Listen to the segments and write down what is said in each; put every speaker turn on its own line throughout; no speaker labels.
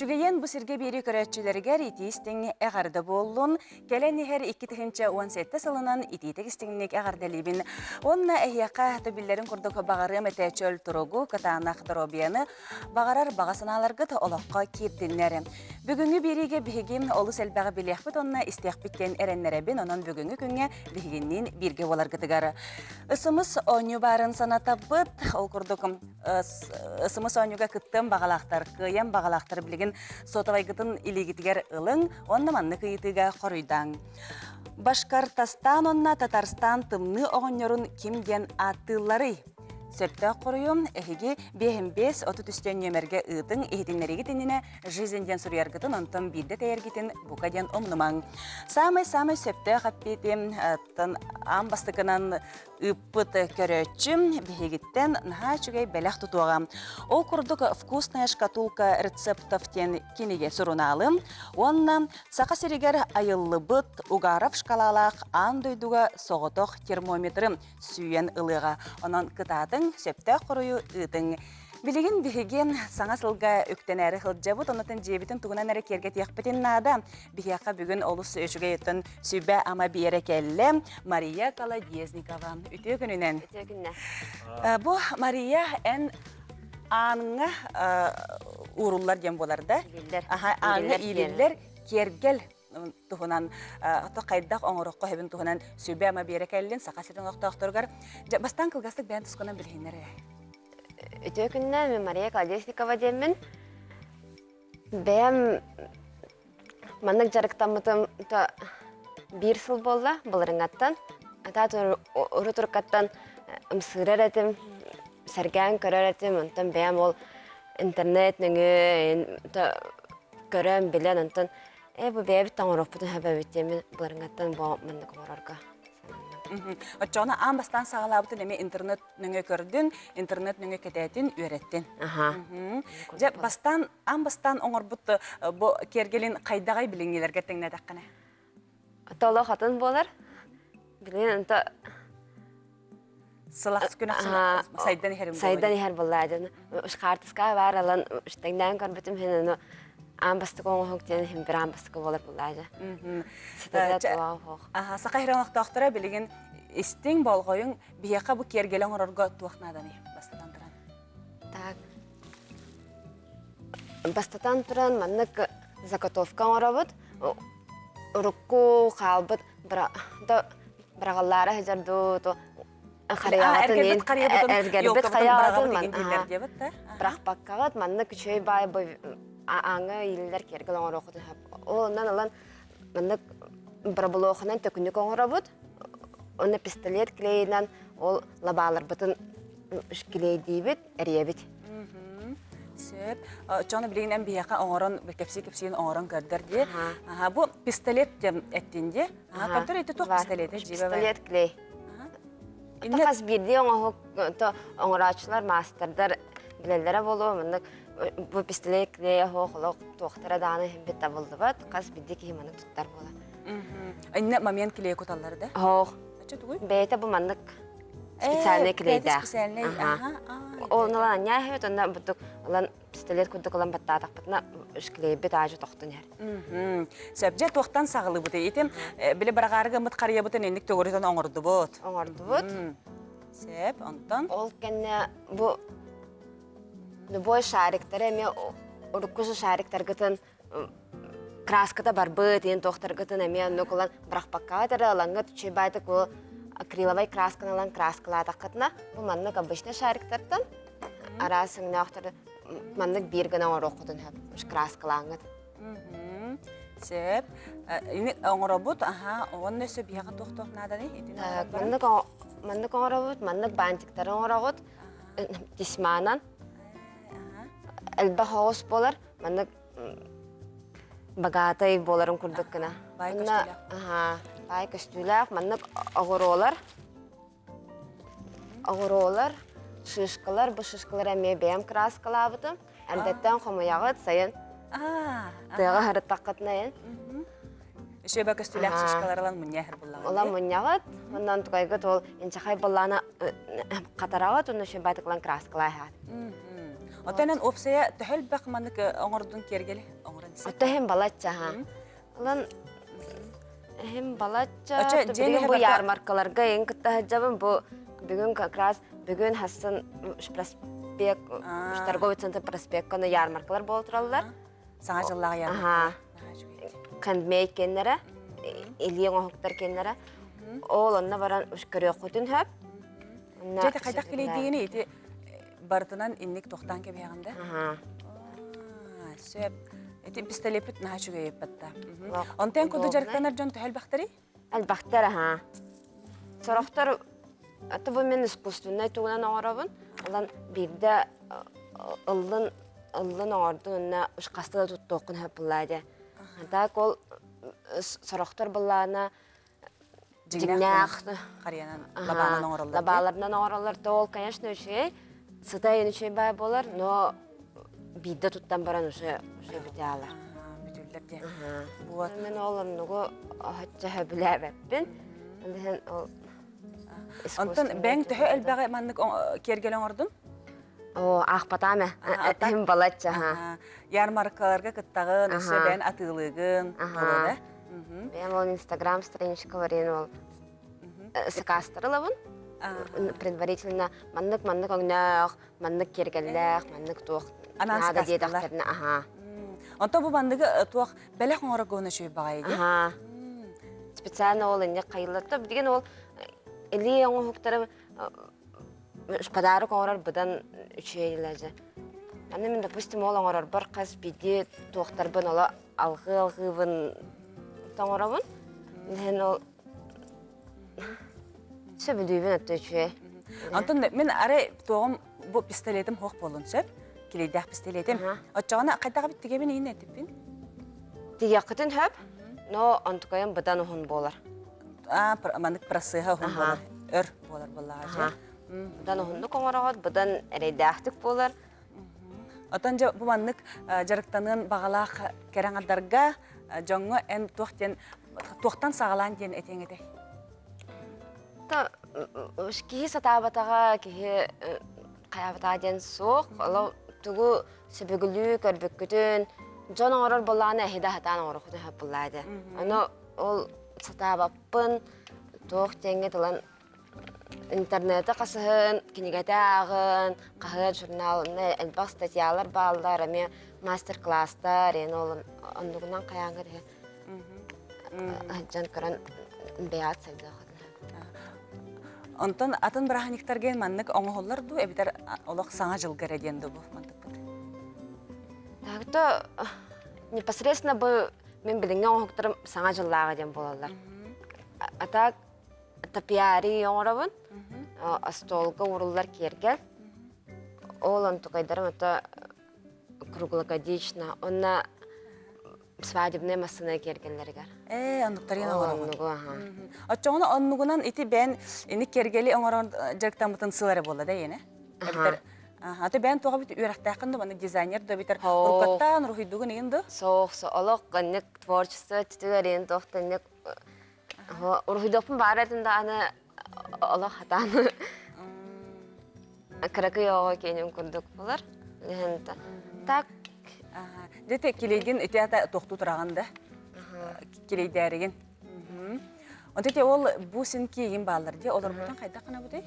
Үчүгэйэн бу сиргэ биэри көрөөччүлэригэр итии истиҥ эҕэрдэ буоллун. Кэлэн иһэр 2017 сылынан итиитик истиҥник эҕэрдэлиибин. Уонна эһиэхэ төбүллэрин курдук баҕарыам этэ чөл туругу, кытаанах доруобуйаны, баҕарар баҕа санааларгыт олоххо киирдиннэр. Бүгүҥҥү биэриигэ биһиги олус элбэҕи билиэхпит уонна истиэхпит диэн эрэннэрэбин, онон бүгүҥҥү күҥҥэ биһигинниин бииргэ буоларгытыгар. Ысымыс оонньуу баарын санатабыт. Ол курдук ысымыс оонньууга кыттыан баҕалаахтар, кыайан баҕалаахтар билигин сотовайгытын илиигитигэр ылыҥ уонна маннык ыйытыыга хоруйдааҥ. Башкортостан уонна Татарстан тымныы оҕонньорун ким диэн ааттыылларый? Сөптөөх хоруйум эһиги биэһин биэс 33 нүөмэргэ ыытыҥ, иһитиннэриигит иннинэ «Жизнь» диэн суруйаргытын, онтон биирдэ тэйэргитин бука диэн умнумаҥ. Саамай-саамай сөптөөх эппиэти аан бастакынан ыыппыт көрөөччүм биһигиттэн наһаа үчүгэй бэлэх тутуоҕа. Ол курдук «Вкусная шкатулка рецептов» диэн кинигэ сурунаалым уонна Саха сиригэр айыллыбыт Угаров шкалалаах аан дойдуга соҕотох термометры сүүйэн ылыаҕа. Онон кытаатыҥ, сөптөөх хоруйу ыытыҥ. Билигин биһиги саҥа сылга үктэнээри сылдьабыт, онон дьиэбитин тугунан эрэ киэргэтиэхпитин наада. Биһиэхэ бүгүн олус үчүгэй өттөн сүбэ-ама биэрэ кэллэ Мария Колодезникова. Үтүө күнүнэн.
Үтүө күннэ.
Бу Мария эн ааҥҥа ууруллар диэн буолар да?
Иилиллэр.
Аха, ааҥҥа иилиллэр киэргэл туһунан хайдах оҥороххо сөбүн туһунан сүбэ-ама биэрэ кэллин Саха сирин олохтоохторугар. Дьэ, бастаан кылгастык бэйэн тускунан билиһиннэр эрэ.
Үтүө күннэ, мин Мария Колесникова диэммин. Бэйэм маннык дьарыктаммытым то биир сыл буолла, былырыҥҥаттан. Атаат урут уруккаттан ымсыырар этим, сэргээн көрөр этим, онтон бэйэм ол интернет нөҥүө көрөн, билэн, онтон Ээ, бу бэйэбит оҥоруохпутун сөп эбит диэммин былырыҥҥаттан бу маннык оҥорорго сананным.
Оччоҕуна аан бастаан саҕалаабытын эмиэ интернет нөҥүө көрдүн, интернет нөҥүө кэтээтин, үөрэттин.
Аха.
Дьэ, бастаан аан бастаан оҥорбут бу киэргэлин хайдаҕай билиҥҥилэргэ тэҥнээтэххинэ?
Толох атын буолар. Билигин онто
Сылахс күн ахсын сайдан иһэрим
сайдан иһэр буоллаа дьон хаартыска баар алан тэҥнээн көрбүтүм иһин ону аан бастакы оҥоһук диэн иһин бір аан бастакы буолар буоллаа дьэ
Саха иһэр олохтоохторо билигин истиҥ болҕойуҥ биһиэхэ бу киэргэли оҥорорго туох нааданый бастатан туран
так бастатан туран маннык заготовка оҥоробут урукку хаалбыт быраҕаллаара сылдьар дуу то
харыйаҕытын
эргэрбит хайаҕытын бырахпаккаҕыт маннык үчүгэй баай ааҥҥа иилиллэр киэргэл оҥоруоххутун сөп ол онон ылан маннык бырабылуоханан төкүнүк оҥоробут уонна пистолет клейинэн ол лабааларбытын клейдиибит эрийэбит.
Сөп. Чону билигин эн биһиэхэ оҥорон кэпсии-кэпсиин оҥорон көрдөр дии. Аха, бу пистолет диэн эттин дии. Аха, көрдөр ити туох пистолети дьиибэ
Пистолет клей.
Инне
Хас биирдии оҥоһук то оҥорооччулар, маастардар билэллэрэ буолуо. Маннык бу пистолет клейа оһох олох туохтара даҕаны иһин табыллыбат. Хас биирдии киһи маннык туттар буолар.
Инне момент клей куталлар да?
Оһох.
Ача тугуй?
Бэйэтэ бу маннык специальный клейдээх.
Специальный, аха.
Ол ылан анньаа онно бурдук ылан пистолет курдук ылан баттаатахпытына клейбит аажы тохтун иһэр.
Сөп дьэ туохтан саҕалыыбыт ити били бараҕаары гыммыт харыйабытын инник төгүрүтэн оҥордубут.
Оҥордубут.
Сөп, онтон?
Ол кэннэ бу любой шариктары эмиэ урукку шариктаргытын краската барбыт, иэн туохтаргытын эмиэ оннук ылан бырахпаккаҕыт эрэ ылаҥҥыт үчүгэй баайдык ол акриловай красканы ылан краскалаатаххытына бу маннык обычный шариктартан араас өҥнөөхтөрү маннык биир гына оҥоруоххутун сөп краскалааҥҥыт.
Сөп. Ини оҥоробут, аха, уонна өссө биһиэхэ туох-туох нааданый?
Маннык маннык оҥоробут, маннык бантиктары оҥороҕут тесьманан. Элбэх оҕус буолар. Маннык богатый буоларын курдук гына.
Баай көстүүлээх.
Аха, баай көстүүлээх. Маннык оҕуруолар, оҕуруолар, шишкалар, бу шишкалары эмиэ бэйэм краскалаабытым. Эрдэттэн хомуйаҕыт, сайын тыаҕа сырыттаххытына эн.
Үчүгэй көстүүлээх шишкалар ылан мунньа иһэр буллаҕын.
Ылан мунньаҕыт, онон тукайгыт ол инчэхэй боллаана хатараҕыт, онно үчүгэй баайтык ылан краскалаа иһэҕит.
Отонан уопсайа төһө элбэх маннык оҥордун киэргэли оҥорон сеп?
Ото иһин балачча ха. Ылан иһин балачча
Очо дьиэни
билигин бу
барта
ярмаркаларга иһин кытта сылдьабын бу бүгүн как раз бүгүн хассын проспект торговый центр проспекка ярмаркалар буола тураллар.
Саҥа дьыллаах ярмаркалар.
Аха. Хендмейд кэннэрэ, илии оҥоһуктар кэннэрэ. Ол онно баран көрүөххүтүн сөп.
Дьэ ити хайдах килийдигини ити барытынан инник тохтаан кэбиһэҕин да? Сөп. Ити пистолеппит наһаа үчүгэй эппэтта. Онтон куду дьарыктанар дьон төһө элбэхтэрий?
Элбэхтэр аһаа. Сорохтор аты бу мен искусственнай тугунан оҥоробун. Ылан биирдэ ыллын ыллын оҥордун уонна хаста да туттуоххун сөп буллаа дии. Так ол сорохтор былаана
дьиҥнээх харыйанан лабаанан оҥороллор.
Лабааларынан оҥороллор. То ол, конечно, үчүгэй. Сыта иһин үчүгэй баай буолар, но биирдэ туттан баран уже уже бүтээлэр.
Бүтүллэр диэн. Вот.
Мен ол оннугу оһоччо сөбүлээбэппин. Ол иһин ол
Онтон бэйэҥ төһө элбэҕи маннык киэргэл оҥордун?
Оо, аахпатаам ээ. Иһин балачча.
Ярмаркаларга кыттаҕын, өссө бэйэн атыылыыгын, буолуо да?
Бэйэм ол Инстаграм страничка барыйан ол сакаастары ылабын. Предварительно маннык-маннык өҥнөөх, маннык киэргэллээх, маннык туох наада диэтэхтэринэ, аха.
Онтон бу манныгы туох бэлэх оҥорорго үчүгэй баҕайы дии.
Аха. Специально ол инник хайыллар. Билигин ол илии оҥоһуктары подарок оҥорор быдан үчүгэй дьэ. Аны мин, допустим, ол оҥорорбор хас биирдии туохтарбын оло алҕыы-алҕыыбын тоҥоробун. Иһин ол сөбүлүүбүн өттө үчүгэй.
Онтон мин арай туоҕум бу пистолетым суох буолуон сөп. Килийдээх пистолетим. Оччоҕуна хайдах эбит тигэбин иһин этиппин?
Тигиэххитин сөп, но онтукайым быдан уһун буолар.
Аа, маннык процеһа уһун буолар, өр буолар буоллаҕа дьэ.
Быдан уһуннук оҥороҕут, быдан эрэйдээхтик буолар.
Отон дьэ бу маннык дьарыктаныан баҕалаах кэрэ аҥардарга дьоҥҥо эн туох диэн туохтан саҕалаан диэн этиэҥ этэй?
Та киһи сатаабатаҕа, киһи хайаабатаҕа диэн суох. Олох тугу сөбүгүлүү көрбүккүтүн дьон оҥорор буоллаҕына эһиги да сатаан оҥоруоххутун сөп буоллаа дии. Ону ол сатаабаппын туох диэҥҥэ тылан интернети хасыһын, кинигэтэ ааҕын, хаһыат, журнал онно элбэх статьялар бааллар, эмиэ мастер-класстар, эн ол оннугунан хайааҥҥа иһэ сылдьан көрөн бэйэҕит сайдыаххытын
Онтон атын бырааһынньыктарга маннык оҥоһуллар дуу эбэтэр олох саҥа дьылга эрэ диэн дуу бу мантыкпыт?
Так то непосредственно бу мин билиҥҥи оҥоһуктарым саҥа дьыллааҕы диэн буолаллар. А так топиарий оҥоробун, остуолга ууруллар киэргэл. Ол онтукайдарым ото круглогодично. Онно свадебная массыына киэргэллэригэр.
Ээ, оннуктарын оҥороҕун.
Оннугу, аха.
Оччоҕуна оннугунан ити бэйэн ини киэргэли оҥорон дьарыктаммытын сыл эрэ буолла да ийэне? Эбэтэр аты бэйэн туоҕа бит үөрэхтээххин да маннык дизайнер да эбэтэр уруккаттаан уруһуйдугун игин да?
Суох, олох ганнык творчество өттүгэр иин туохтаннык уруһуйдуохпун баар этим даҕаны олох хатаан кыракый оҕо киэним курдук булар. Так.
Дьэ килейгин ити ата тохтуу тураҕын да? Килейдээригин. Онто ити ол бу син киигин бааллар дии олорбутун хайдах гына бутый?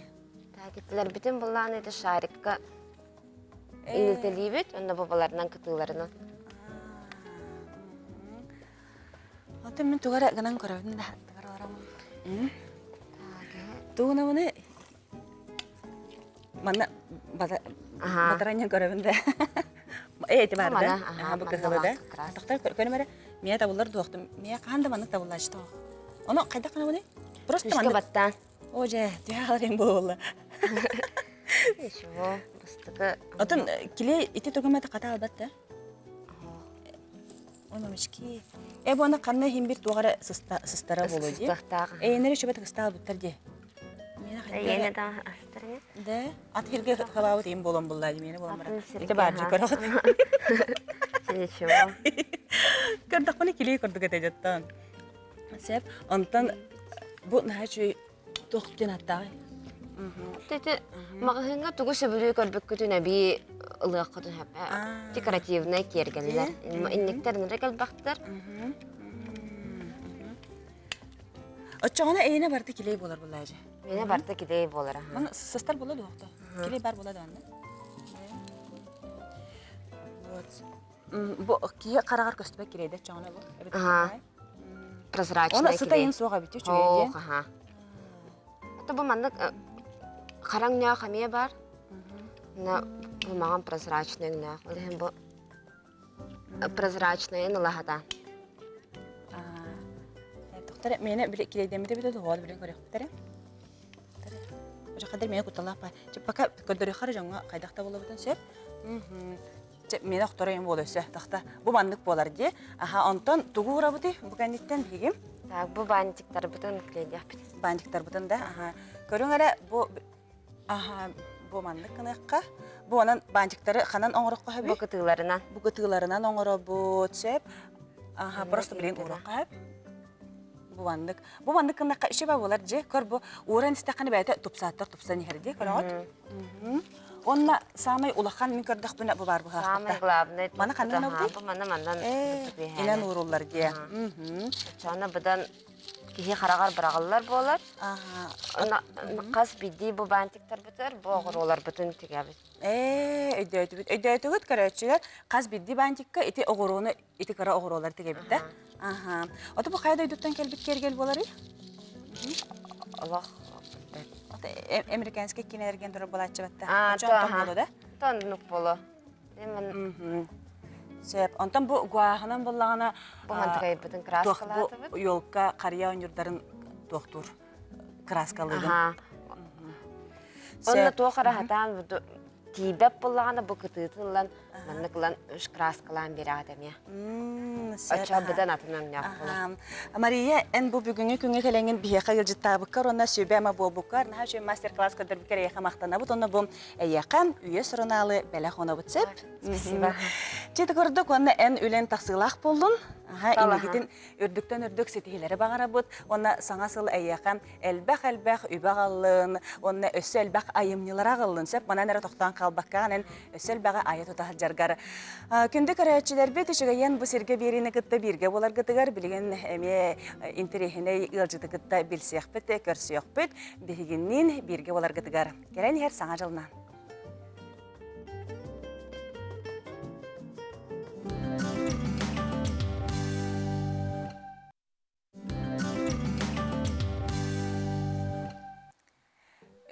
Так, итилэрбитин буллаан ити шарикка илитэлиибит, онно бабаларынан кытыыларынан.
Атын мин тугара гынан көрөбүн да тугара барамын. Тугунабыны манна батаранья көрөбүн да. Э эти бар да. Аха бу кыһылы да. Тохтор көрүм эрэ. Мия табыллар дуохтум. Мия хаан да маннык табыллаачты. Ону хайдах гынабыный? Просто
маннык. баттаан.
О дьэ, түһэ буолла.
Ничего, бастакы.
Отон килей ити тугумата хата албат да? Ономички. Э буона ханна иһин бир туох эрэ сыстара буолуо дии.
Сыстахтаах.
Эйэнэри шөбөт ыстаал буттар дии.
Эйэнэ да астарыҥа.
Да, ат хирге халаабыт им болон булла дии мені болон бара. Ити баар дии көрөҕүт.
Ничего.
Көрдөхпүнэ килей курдук этэ дьоттон. Сеп, онтон бу наһаа үчүгэй туох диэн аттааҕый?
Ити маҕаһыыҥҥа тугу сөбүлүү көрбүккүтүн эбии ылыаххытын сөп. Декоративнай киэргэллэр. Инниктэр нары кэлбэхтэр.
Оччоҕуна эйиэнэ барыта килиэй буолар буоллаа дьэ.
Миэнэ барыта килиэй буолар.
Маны сыстар буола дуохта. Килиэй бар буола даҕаны. Вот. Бу киһи хараҕар көстүбэт килиэйдэ оччоҕуна бу.
Аха. Прозрачный
Оны сыта иин суох эбит үчүгэй диэн.
Аха. Это бу маннык хараҥ нөөх эмиэ бар. На бу маҕан прозрачный өҥнөөх. Ол иһин бу прозрачныйын ылаһата.
Доктор, мені били килейдемите бите тоҕо билин көрөхтөрө. Жакадар мені кутталаах па. Пока көрдөрөхөр дьоҥҥо хайдах да буолабытын сөп. Чэ, мені охторойум буола өссө. Тахта бу маннык буолар дии. Аха, онтон тугу урабыты бу кэнниттэн биһигим?
Так, бу бантиктарбытын клейдиэхпит.
Бантиктарбытын да, аха. Көрүҥ эрэ, бу Аха, бу маннык гыныахха. Бу онон баанчыктары ханан оҥороххо сөбүй?
Бу кытыыларынан.
Бу кытыыларынан оҥоробут, сөп. Аха, просто билигин ууруохха сөп. Бу маннык. Бу маннык гыннахха үчүгэй буолар дьэ. Көр бу ууран истэххинэ бэйэтэ тупсааттар тупсан иһэр дии, көрөҕүт? Онно самай улахан мин көрдөхпүнэ бу баар быһаахпыта.
Самый главный.
Маны ханна гынабытый?
Бу маны манан
Инэн ууруллар дии.
Чоно быдан киһи хараҕар быраҕыллар буолар. Хас биирдии бу бантиктарбытыгар бу оҕуруоларбытын тигэбит.
Ээ, өйдөөтүбүт. Өйдөөтүгүт көрөөччүлэр хас биирдии бантикка ити оҕуруону ити кыра оҕуруолар тигэбит да. Аха. Ото бу хайа дойдуттан кэлбит киэргэл буоларый?
Олох
Ото американский кинелерген турар буолааччыбатта. Онтон буолу да?
Тоннук боло.
Сөп. Онтон бу гуаһынан буллаҕына
бу мантыкайбытын краскалаатыбыт.
Бу елка харыйа оонньуурдарын туохтуур краскалыыгын.
Онно туох эрэ хатаан тиийбэт буоллаҕына бу кытыытын ылан маннык ылан краскалаан биэрэҕит эмиэ. Оччо быдан атын өҥнөөх буолар.
Мария, эн бу бүгүҥҥү күҥҥэ кэлэҥҥин биһиэхэ ыалдьыттаабыккар уонна сүбэ-ама буолбуккар наһаа үчүгэй мастер-класс көрдөрбүккэр эйиэхэ махтанабыт уонна бу Эйиэхэ үйэ сурунаалы бэлэх онобут сөп.
Спасибо.
Чэ курдук уонна эн үлэн тахсыылаах буоллун. Аха, инникитин үрдүктэн үрдүк ситиһиилэри баҕарабыт. Уонна саҥа сыл эйиэхэ элбэх-элбэх үбэ аҕаллын, уонна өссө элбэх айымньылары аҕаллын сөп. Манан эрэ тохтоон хаалбакка, эн өссө элбэҕи айа тута сылдьаргар. Күндү көрөөччүлэрбит, үчүгэйэн бу сиргэ биэриини кытта бииргэ буоларгытыгар билигин эмиэ интэриэһинэй ыалдьыты кытта билсиэхпит, көрсүөхпүт. Биһигинниин бииргэ буоларгытыгар Кэлэн иһэр Саҥа дьылынан!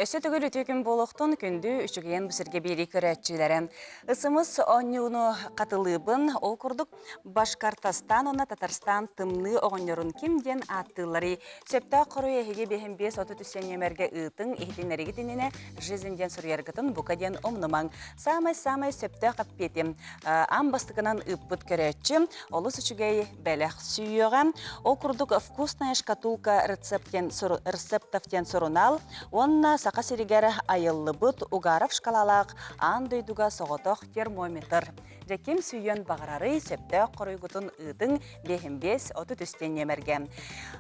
Өссө төгүл үтүө күн буолуохтун күндү үчүгэйэн бу сиргэ биэрии көрөөччүлэрэ. Ысымыс оонньууну хатылыыбын, ол курдук Башкортостан уонна Татарстан тымныы оҕонньорун ким диэн ааттыылларый? Сөптөөх хоруй эһиги биэһин 5 30 нүөмэргэ ыытыҥ, иһитиннэригит иннинэ «Жизнь» диэн суруйаргытын бука диэн умнумаҥ. Саамай-саамай сөптөөх эппиэтим аан бастакынан ыыппыт көрөөччү олус үчүгэй бэлэх сүүйүөҕэ. Ол курдук «Вкусная шкатулка рецептов» диэн сурунаал уонна Саха сиригэр айыллыбыт Угаров шкалалаах аан дойдуга соҕотох термометр. Дьэ ким сүүйүөн баҕарарый, сөптөөх хоруйгутун ыытыҥ биэһин 5 30 диэн нүөмэргэ.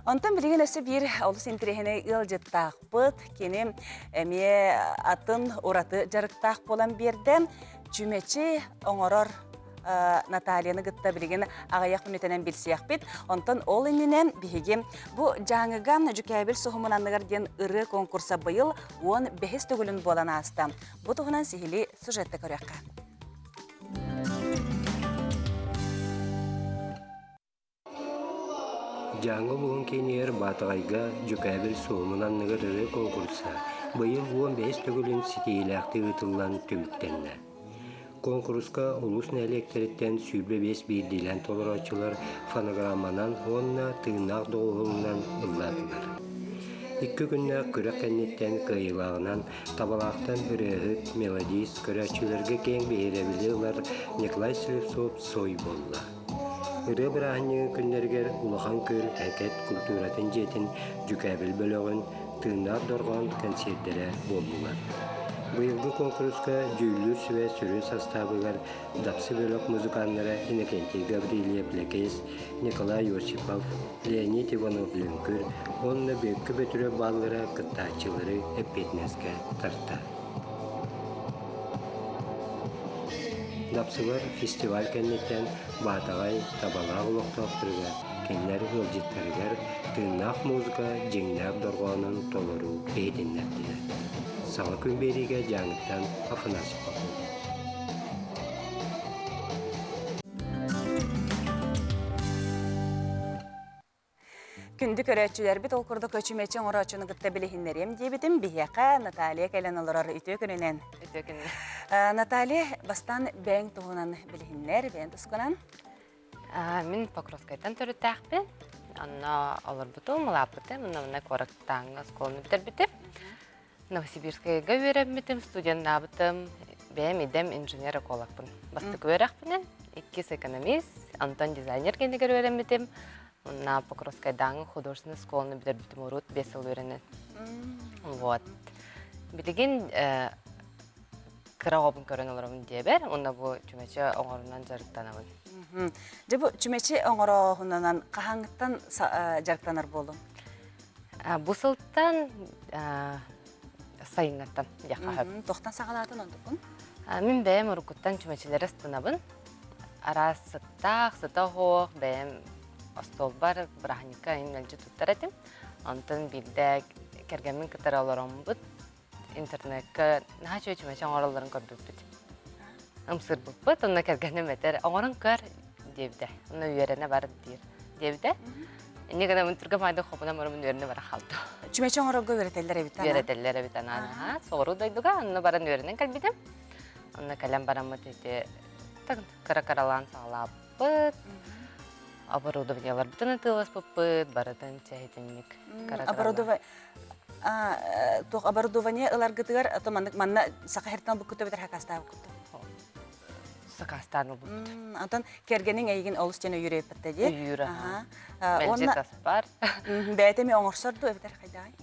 Онтон билигин өссө биир олус интэриэһинэй ыалдьыттаахпыт. Кини эмиэ атын ураты дьарыктаах буолан биэрдэ. Чүмэчи оҥорор Натальяны кытта билигин аҕыйах мүнүүтэнэн билсиэхпит. Онтон ол иннинэ биһиги бу Дьааҥыга Дьүкээбил суһумун анныгар диэн ырыа конкурса быйыл 15 төгүлүн буолан ааста. Бу туһунан сиһилии сюжетте көрүөххэ.
Дьааҥы улууһун киинигэр Баатаҕайга Дьүкээбил суһумун анныгар ырыа куонкуруса быйыл 15 төгүлүн ситиһиилээхтик ыытыллан түмүктэннэ. Куонкуруска улуус нэһилиэктэриттэн 25 биирдиилээн толорооччулар фонограмманан уонна тыыннаах доҕуһуолунан ыллаатылар. Икки күннээх күрэх кэнниттэн кыайыылааҕынан Табалаахтан ырыаһыт, мелодист, көрөөччүлэргэ киэҥ биһирэбили ылар Николай Слепцов Цой буолла. Ырыа бырааһынньыгын күннэригэр Улахан Күөл Экэт культуратын дьиэтин Дьүкээбил бөлөҕүн Тыыннаах дорҕоон кэнсиэрдэрэ буоллулар. Быйылгы куонкуруска дьүүллүүр сүбэ сүрүн састаабыгар Дапсы бөлөх музыканнара Иннокентий Гаврильев-Лэкэс, Николай Осипов, Леонид Иванов-Лүҥкүр уонна Бүөккэ Бөтүрүөп бааллара кыттааччылары эппиэтинэскэ тарта. Дапсылар фестиваль кэнниттэн Баатаҕай табалаах олохтоохторугар, кинилэр ыалдьыттарыгар тыыннаах музыка дьиҥнээх дорҕоонун толору иһитиннэрдилэр. Саҥа күн биэриигэ Дьааҥыттан Афанасий Попов.
Күндү көрөөччүлэрбит ол курдук көчүмэчи оҥорооччуну кытта билиһиннэриэм диэбитим. Биһиэхэ Наталья кэлэн олорор үтүө күнүнэн.
Үтүө күнүнэн.
Наталья, бастаан бэйэҥ туһунан билиһиннэр, бэйэҥ тускунан.
Мин Покровскайтан төрүттээхпин. Онно олорбутум, улааппытым, онно манна куораттааҥҥа оскуоланы бүтэрбитим. Новосибирскайга үөрэммитим, студеннаабытым. Бэйэм идэм инженер-экологпын. Бастакы үөрэхпинэн, иккис экономист, онтон дизайнер кэннигэр үөрэммитим. Онно Покровскайдааҥы художественный школаны бүтэрбитим урут 5 сыл үөрэнэн. Вот. Билигин кыра оҕобун көрөн олоробун диэбэр, уонна бу чүмэчи оҥорунан дьарыктанабын.
Дьэ бу чүмэчи оҥорооһунанан хаһааҥҥыттан дьарыктанар буолуҥ?
Бу сылтан сайыҥҥыттан диэххэ сөп.
Тохтон саҕалаатын онтуккун?
Мин бэйэм уруккуттан чүмэчилэри астынабын. Араас сыттаах, сыта оһох, бэйэм остуолбар бырааһынньыкка эҥин мэлдьи туттар этим. Онтон биирдэ кэргэммин кытары олороммут интернекка наһаа үчүгэй чүмэчи оҥороллорун көрбүппүт. Ымсыырбыппыт, онно кэргэним этэр, оҥорон көр диэбитэ. Онно үөрэнэ бар диир диэбитэ. Инньэ гынан түргэн маайда хопунан бараммын үөрэнэ бара хаалдым.
Чүмэчи оҥорорго үөрэтэллэр эбит ана?
Үөрэтэллэр эбит анаан. Соҕуруу дойдуга онно баран үөрэнэн кэлбитим. Онно кэлэн бараммыт ити кыра-кыралаан саҕалаабыппыт. Оборудованиеларбытын атыыласпыппыт, барытын чэһитинник
Оборудование туох оборудование ыларгытыгар то маннык манна саха хертан буккута битер хакастаабыккут
сакаастаан ылбыппыт.
Онтон кэргэниҥ эйигин олус диэн өйүүр эбиппэттэ дии.
Өйүүр Мэлдьи таспар.
Бэйэтэ эмиэ оҥорсор дуу эбэтэр хайдаҕай?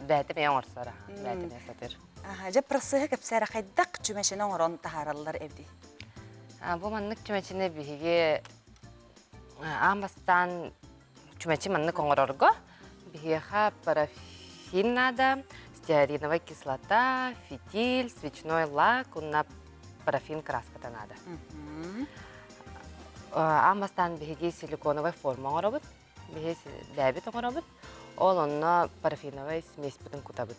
Бэйэтэ эмиэ оҥорсор, бэйэтэ эмиэ сатыыр.
Дьэ процеһы кэпсээрэ хайдах чүмэчини оҥорон таһаараллар эбитий?
Бу маннык чүмэчини биһиги аан бастаан чүмэчи маннык оҥорорго биһиэхэ парафин наада, стеариновая кислота, фитиль, свечной лак уонна парафин краската наада. Аан бастаан биһиги силиконовай форма оҥоробут, биһи бэйэбит оҥоробут, ол онно парафиновай смеспитин кутабыт.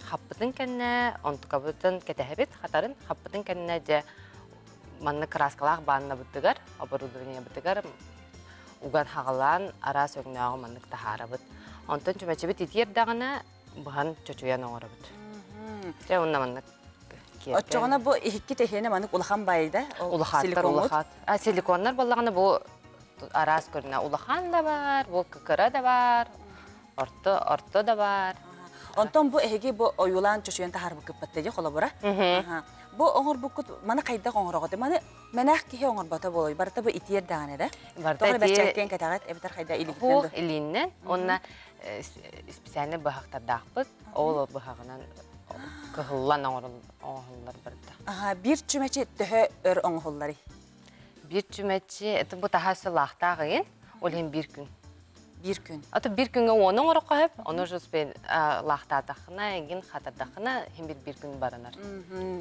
Хаппытын кэннэ онтукабытын кэтэһэбит, хатарын хаппытын кэннэ дьэ маннык краскалаах бааннабытыгар, оборудованиебытыгар уган хаҕалаан араас өҥнөөҕү маннык таһаарабыт. Онтон чүмэчибит итиэрдэҕинэ быһан чочуйан оҥоробут. Дьэ уонна маннык
Оччоҕуна бу иһикки тэһиэнэ маннык улахан байда?
Улахаттар улахат. А силиконнар буоллаҕына бу араас көрүнэ улахан да бар, бу кыра да бар, орто орто да бар.
Онтон бу эһиги бу ойуулаан чочуйан таһаарбыккыт дии холобура. Бу оҥорбуккут маны хайдах оҥороҕут? Маны мэнээх киһи оҥорбото буолуой? Барыта бу итиэр даҕаны да?
Барыта
Тоҕо бэрчээккиэн кэтэҕит эбэтэр хайда илиитинэн
Хуох илииннэн уонна специальный быһахтардаахпыт. Ол быһаҕынан кыһыллан оҥоһуллар барыта.
Аха, биир чүмэчи төһө өр оҥоһулларый?
Биир чүмэчи, это бу таһа өссө лаахтаах ыйын, ол иһин биир күн.
Биир күн.
А то биир күҥҥэ уону оҥороххо сөп, ону уже успеен лаахтаатаххына, эҥин хатардаххына, иһин биир биир күн баранар.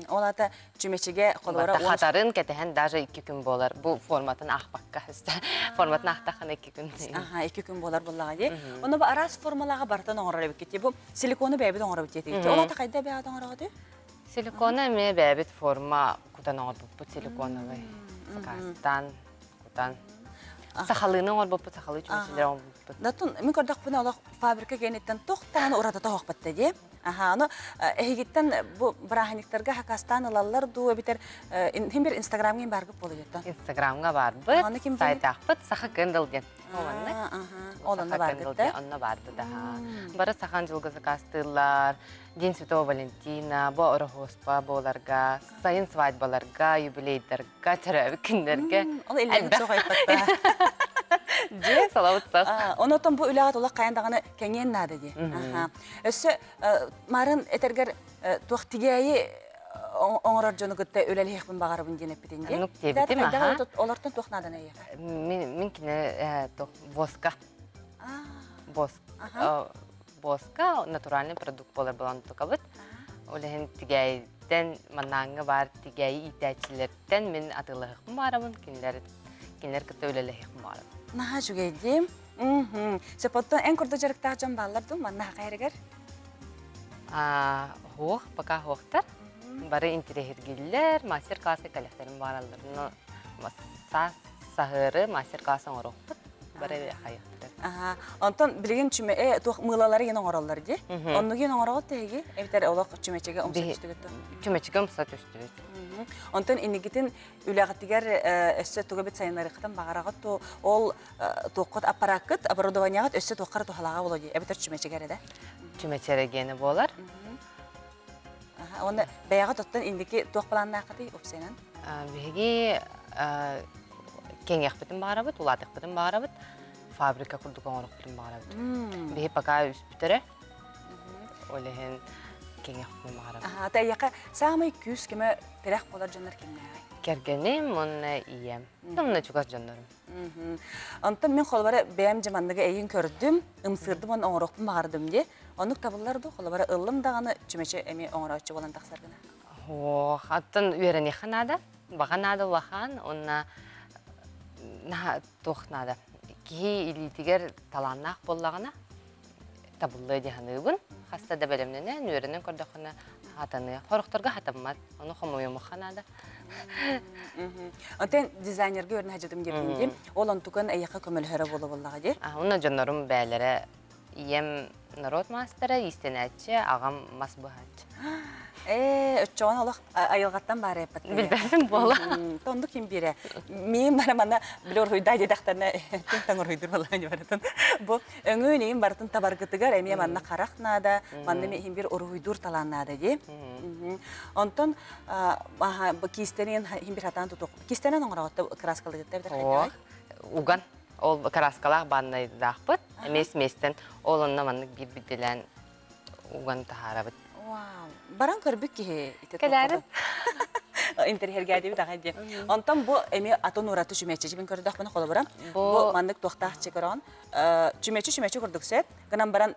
Ол аата чүмэчигэ холобура
Хатарын кэтэһэн даже икки күн буолар. Бу форматын аахпакка. Форматын аахтаххына икки күн.
Аха, икки күн буолар буоллаҕа дии. Ону бу араас формалааҕы барытын оҥорор эбиккит. Бу силикону бэйэбит оҥоробут диэтигит. Ол аата хайда бэйэҕит оҥороҕутуй?
Силикону эмиэ бэйэбит форма кутан оҥорбуппут силиконовый. Сакаастаан кутан. Сахалыыны оҥорбуппут, сахалыы чүмэчилэри оҥорбуппут.
Датун мин көрдөхпүнэ олох фабрика киэниттэн тохтаан урата тоһохпут дии. Аха, ону эһигиттэн бу бырааһынньыктарга хакастаан ылаллар дуу эбитэр хим бир Инстаграмҥа бааргыт буолуйуттан.
Инстаграмҥа баарбыт, сайтаахпыт Саха Кындыл диэн.
Ол онно бааргыт да?
Онно баарбыт, аха. Бары сахан дьылга заказтыыллар, День Святого Валентина, бу Ороһуоспа буоларга, сайын свадьбаларга, юбилейдарга, төрөөбүт күннэргэ.
Ол иллэҥ суох айпатта.
Дьэ, салабыт сах.
Онотон бу үлэҕэ тулах хайан даҕаны кэҥиэн наада дии. Өссө марын этэргэр туох тигээйи оҥорор дьону кытта үлэлиэхпин баҕарабын диэн эппитин дии.
Оннук диэбитим, аха.
Олортон туох наадан эйиэхэ?
Мин мин кини туох воска. Воска. Воска натуральный продукт буолар буолан тукабыт. Ол иһин тигээйиттэн маннааҥҥа баар тигээйи иитээччилэртэн мин атыылаһыахпын баарабын, кинилэр кинилэр кытта үлэлэһиэхпин баарабын.
Наһаа үчүгэй дии. Сөп, оттон эн курдук дьарыктаах дьон бааллар дуу манна хайарыгар?
Хуох, пока хуохтар. Бары интириэһиргииллэр, мастер-класска кэлэхтэрин баараллар. Но саас саһыары мастер-класс оҥоруохпут. Бары хайыахтара.
Аха. Онтон билигин чүмэ э туох мыылалары ген оҥороллор дии. Оннугин ген оҥороҕут тэһиги эбэтэр олох чүмэчигэ умса түстүгүт дуо?
Чүмэчигэ умса түстүбүт.
Онтон иннигитин үлэҕитигэр өссө тугу эбит сайыннарыаххытын баҕараҕыт ту ол туоххут аппарааккыт оборудованиеҕыт өссө туоххара туһалааҕа буолуо дии эбэтэр чүмэчигэ эрэ да?
Чүмэчи гиэнэ буолар.
Уонна бэйэҕит оттон инники туох планнааххытый опсайынан?
Биһиги кэҥиэхпитин баҕарабыт, улаатыахпытын баҕарабыт, фабрика курдук оҥоруохпутун баҕарабыт. Биһи пока үспүтэрэ, ол иһин кэҥиэхпитин баҕарабыт.
Ата эйиэхэ саамай күүс-көмө тирэх буолар дьоннор кимнээҕий?
Кэргэним уонна ийэм. Уонна чугас дьоннорум.
Онтон мин холобура бэйэм дьэ манныгы эйин көрдүм, ымсыырдым уонна оҥоруохпун баҕардым дии. Оннук табыллар дуу, холобура ыллым даҕаны чүмэчи эмиэ оҥорооччу буолан тахсар гына.
Ох, оттон үөрэниэххэ наада. Баҕа наада улахан уонна наһаа туох наада. Киһи илиитигэр талааннаах буоллаҕына табыллыа дии саныыбын. Хаста да бэлэмнэнэн, үөрэнэн көрдөххүнэ хатаныа. Хорохторго хатаммат, ону хомуйумуохха наада.
Онтон дизайнерга үөрэнэ сылдьыбытым диэбитиҥ дии. Ол онтукан эйиэхэ көмөлөһөрө буола буоллаҕа дии.
Онно дьоннорум бээлэрэ Ийэм норуот маастара, иистэнээччи, аҕам мас быһааччы.
Ээ, оччоҕуна олох айылҕаттан баар эппат.
Билбэппин буола.
Тондук ким биэрэ. Миин бара манна били уруһуйдаа диэтэхтэринэ түҥ таҥ уруһуйдуур буоллаҕа барытын. Бу өҥүн иин барытын табаргытыгар эмиэ манна харах наада, манна эмиэ иһин биир уруһуйдуур талаан наада дии. Онтон киистэнин иһин бир хатаан тутуох. Киистэнэн оҥороҕот краскалыгытта эбэтэр хайдаҕай?
Уган. Ол краскалаах бааннайдаахпыт. Эмиэ сместэн ол онно маннык биир бидилээн уган таһаарабыт.
Вау! Баран көрбүт киһи ити
Кэлээрин.
Интэриэһиргээдибит аҕай диэн. Онтон бу эмиэ атын ураты чүмэчи көрдөхпүнэ холобура бу маннык туохтаах чи көрөҕүн. Чүмэчи чүмэчи курдук сөп. Гынан баран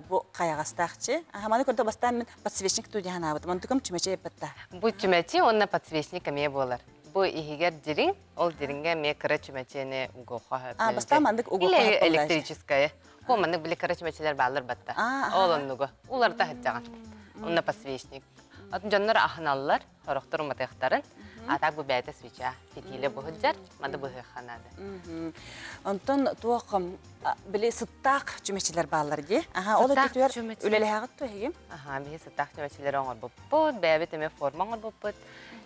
бу хайаҕастаах чи. Аха маны көрдө бастаан мин подсвечник туу диэн Онтукам чүмэчи эппэтта.
Бу чүмэчи уонна подсвечник эмиэ буолар. Бу иһигэр дириҥ, ол дириҥҥэ эмиэ кыра чүмэчини угуохха
А, бастаан маннык угуохха
Или электрическое. Бу маннык били кыра чүмэчилэр бааллар батта. Ол оннугу. Уларыта сылдьаҕын. Онно подсвечник. Атын дьоннор аһыналлар, сорохтор уматыахтарын. А так бу бэйэтэ свеча. Фитилэ бу сылдьар, маны быһыахха наада.
Онтон туох били сыттаах чүмэчилэр бааллар дии. Аха, ол өттүгэр үлэлэһэҕит дуо эһиги?
Аха, биһи сыттаах чүмэчилэри оҥорбуппут, бэйэбит эмиэ форма оҥорбуппут.